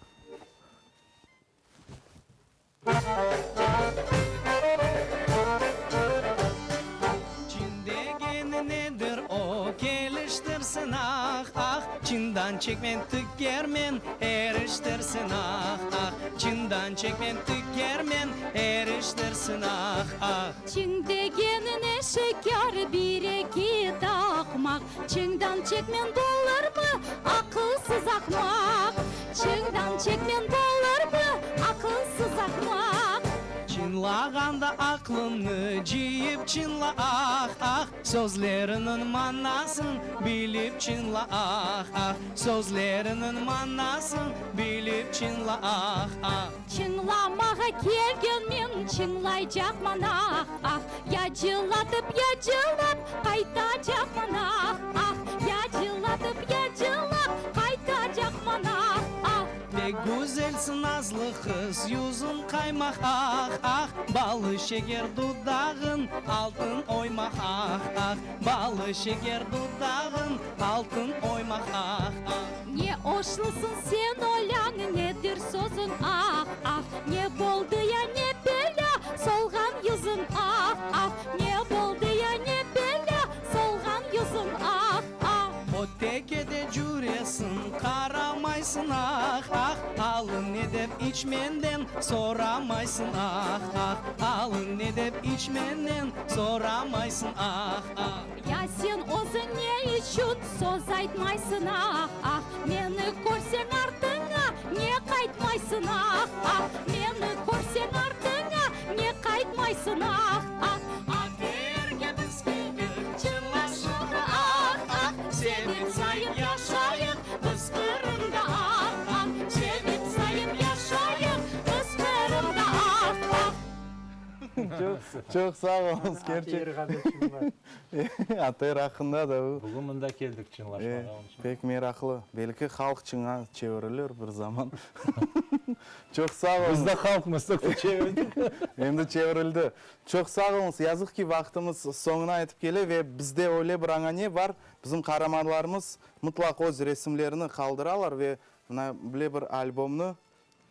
Çin degeni nedir o, keliştirsin, ah, ah, Çindan çekmen tikermen, eriştirsin, ah, ah, Çindan çekmen tikermen, eriştirsin, ah, ah. Çin degeni ne şeker, bir-eki taqmaq, Çindan çekmen bolurmı, aqılsız aqmaq? Çindan çekmen bolurmı, aqılsız aqmaq? Çınlağanda aqlıñnı cıyıp çınla, ah, ah, Sözleriniñ manasın bilip çınla, ah, ah, Sözleriniñ manasın bilip çınla, ah, ah. Çıñlamağa kelgen men çıñlaycaqman, ah, ah, Ya cılatıp, ya cılap qaytacaqman, ah, ah, Ya cılatıp, ya cılap qaytacaqman, ah, ah. Pek güzelsiñ nazlı qız, yüzüñ qaymaq, ah, ah, Balı şeker dudağıñ, altın oymaq, ah, ah, Balı şeker dudağıñ, altın oymaq, ah, ah. Ne oşlısıñ sen olâñ, nedir sözüñ, ah, ah, Ne boldı ya, ne belâ, solğan yüzüñ, ah, ah, Ne boldı ya, ne belâ, solğan yüzüñ, ah, ah. Ötekede cüresiñ, qaramaysıñ, ah, ah, Alıñ ne dep iç menden soramaysıñ, ah, ah, Alıñ ne dep iç menden soramaysıñ, ah, ah. Ya sen özüñ ne içün söz aytmaysıñ, ah, ah, Meni körseñ artıña ne qaytmaysıñ, ah, ah, Meni körseñ artıña ne qaytmaysıñ, ah, ah. Aterge biz keldik çıñlaşmağa, ah, ah, Sevip sayıp yaşayıq biz Qırımda, ah, ah, Sevip sayıp yaşayıq biz Qırımda, ah, ah. Çoq sağ oluñız, kerçek. ATR-ğa da çıñlar. ATR aqqında da. Bugün mında keldik çıñlaşmağa, onıñ içün. Pek meraqlı. Belki halq çıña çevirilir bir zaman. Çoq sağ oluñız. Biz de halqmız, toqta çevirdik. Endi çevirildi. Çoq sağ oluñız. Yazıq ki, vaqtımız soñuna yetip kele ve bizde öyle bir añane bar, bizim qaramanlarımız mıtlaq öz resimlerini qaldıralar ve mına bile bir albomnı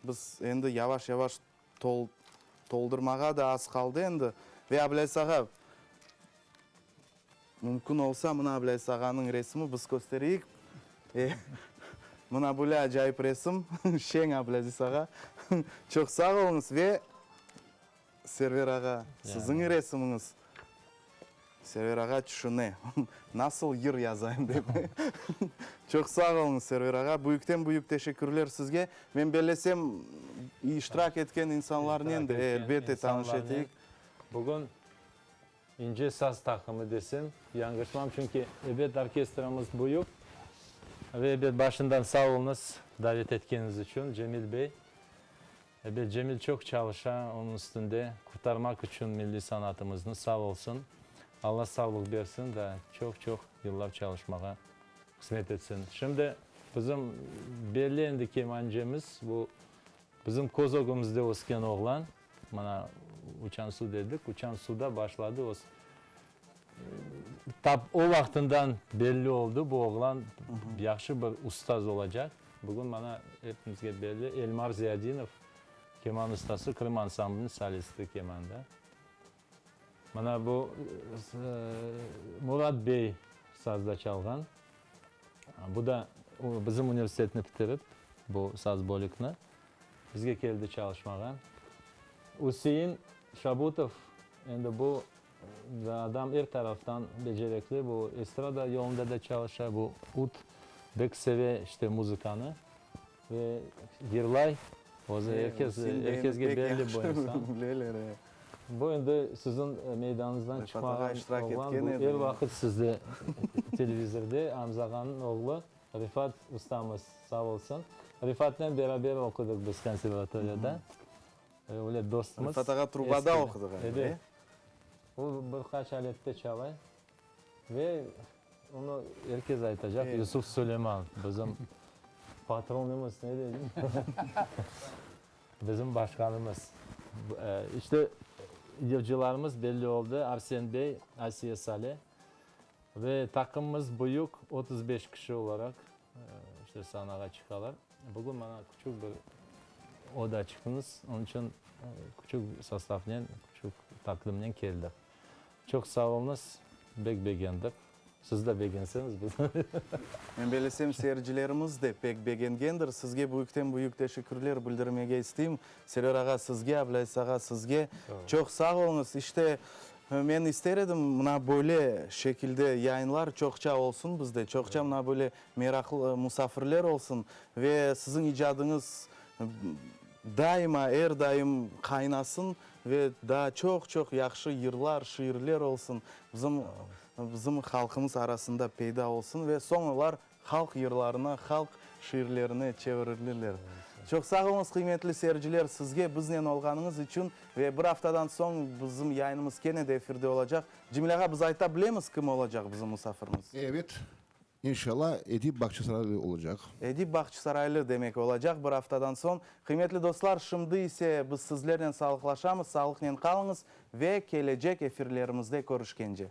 biz endi yavaş-yavaş toldurmağa da az qaldı endi. Ve Ablâziz ağa, mümkün olsa, mına Ablâziz ağanıñ resimi biz köstereyik. Mına böyle acayip resim. Şeñ Ablâziz ağa. Çoq sağ oluñız ve Server ağa, siziñ resimiñiz. Server ağa tüşüne, nasıl yır yazayım dep. Çoq sağ oluñız, Server ağa. Büyükten büyük teşekkürler sizge. Men bellesem, iştirak etken insanlarnen de, elbette, tanış eteyik. Bugün İnce saz taqımı desem, yañğışmam, çünki, ebet, orkestramız büyük. Ve, ebet, başından sağ oluñız davet etkeniñiz içün, Cemil bey. Ebet, Cemil çoq çalışa onıñ üstünde, qurtarmaq içün milliy sanatımıznı. Sağ olsun. Alla sağlıq bersin, daa çoq-çoq yıllar çalışmağa qısmet etsin. Şimdi bizim belli endi kemancemiz, bu bizim köz ögümizde ösken oğlan, mana Uçan Su dedik, Uçan Suda başladı öz, tap o vaqtından belli oldı, bu oğlan yahşı bir ustaz olacaq. Bugün mana epimizge belli Elmar Ziyadinov, keman ustası, Qırım ansambliniñ solisti kemanda. Mana bu Murat bey sazda çalğan. Bu da bizim universitetni bitirip, bu saz bölükni, bizge keldi çalışmağa. Üsein Şabutov, endi bu adam er taraftan becerekli, bu estrada yolunda da çalışa, bu ud bek seve işte muzıkanı ve yırlay. Özü er kes, er kesge belli bu insan. Bu endi siziñ meydanıñızdan çıqmağan oğlan, bu er vaqıt sizde televizorde, Amza ağanıñ oğlu Refat ustamız, sağ olsun. Refatnen beraber oqudıq biz konservatoriyada. Öyle dostmız. Refat ağa trubada oqudı ğaliba, e? O bir qaç alette çalay. Ve onı er kes aytacaq, Yusuf Suleyman, bizim patronımız, ne deyim, bizim başqanımız. İşte, yırcılarımız belli oldı, Arsen bey, Asiye Sale. Ve taqımımız büyük, 35 kişi olaraq, işte, sanağa çıqalar. Bugün mana küçük bir oda çıqtıñız, onıñ içün küçük sostavnen, küçük taqdimnen keldik. Çoq sağ oluñız, bek begendik. Siz de begenseñiz biz. Men bellesem, seyircilerimiz de pek begengendir. Sizge büyükten-büyük teşekkürler bildirmege isteyim. Server ağa, sizge, Ablâziz ağa, sizge. Çoq sağ oluñız. İşte, men ister edim, mına böyle şekilde yayınlar çoqça olsun bizde, çoqça mına böyle meraqlı musafirler olsun ve siziñ icadıñız daima, er daim qaynasın ve daa çoq-çoq yahşı yırlar, şiirler olsun, bizim, bizim halqımız arasında peyda olsun ve soñ olar halq yırlarına, halq şiirlerine çevirilirler. Çoq sağ oluñız, qıymetli seyirciler, sizge biznen olğanıñız içün ve bir aftadan soñ bizim yayınımız kene de efirde olacaq. Cemil ağa, biz ayta bilemiz kim olacaq bizim musafirimiz? Evet, İnşallah, Edip Bağçasaraylı olacaq. Edip Bağçasaraylı, demek, olacaq bir aftadan soñ. Qıymetli dostlar, şimdi ise biz sizlernen sağlıqlaşamız, sağlıqnen qalıñız ve kelecek efirlerimizde körüşkence.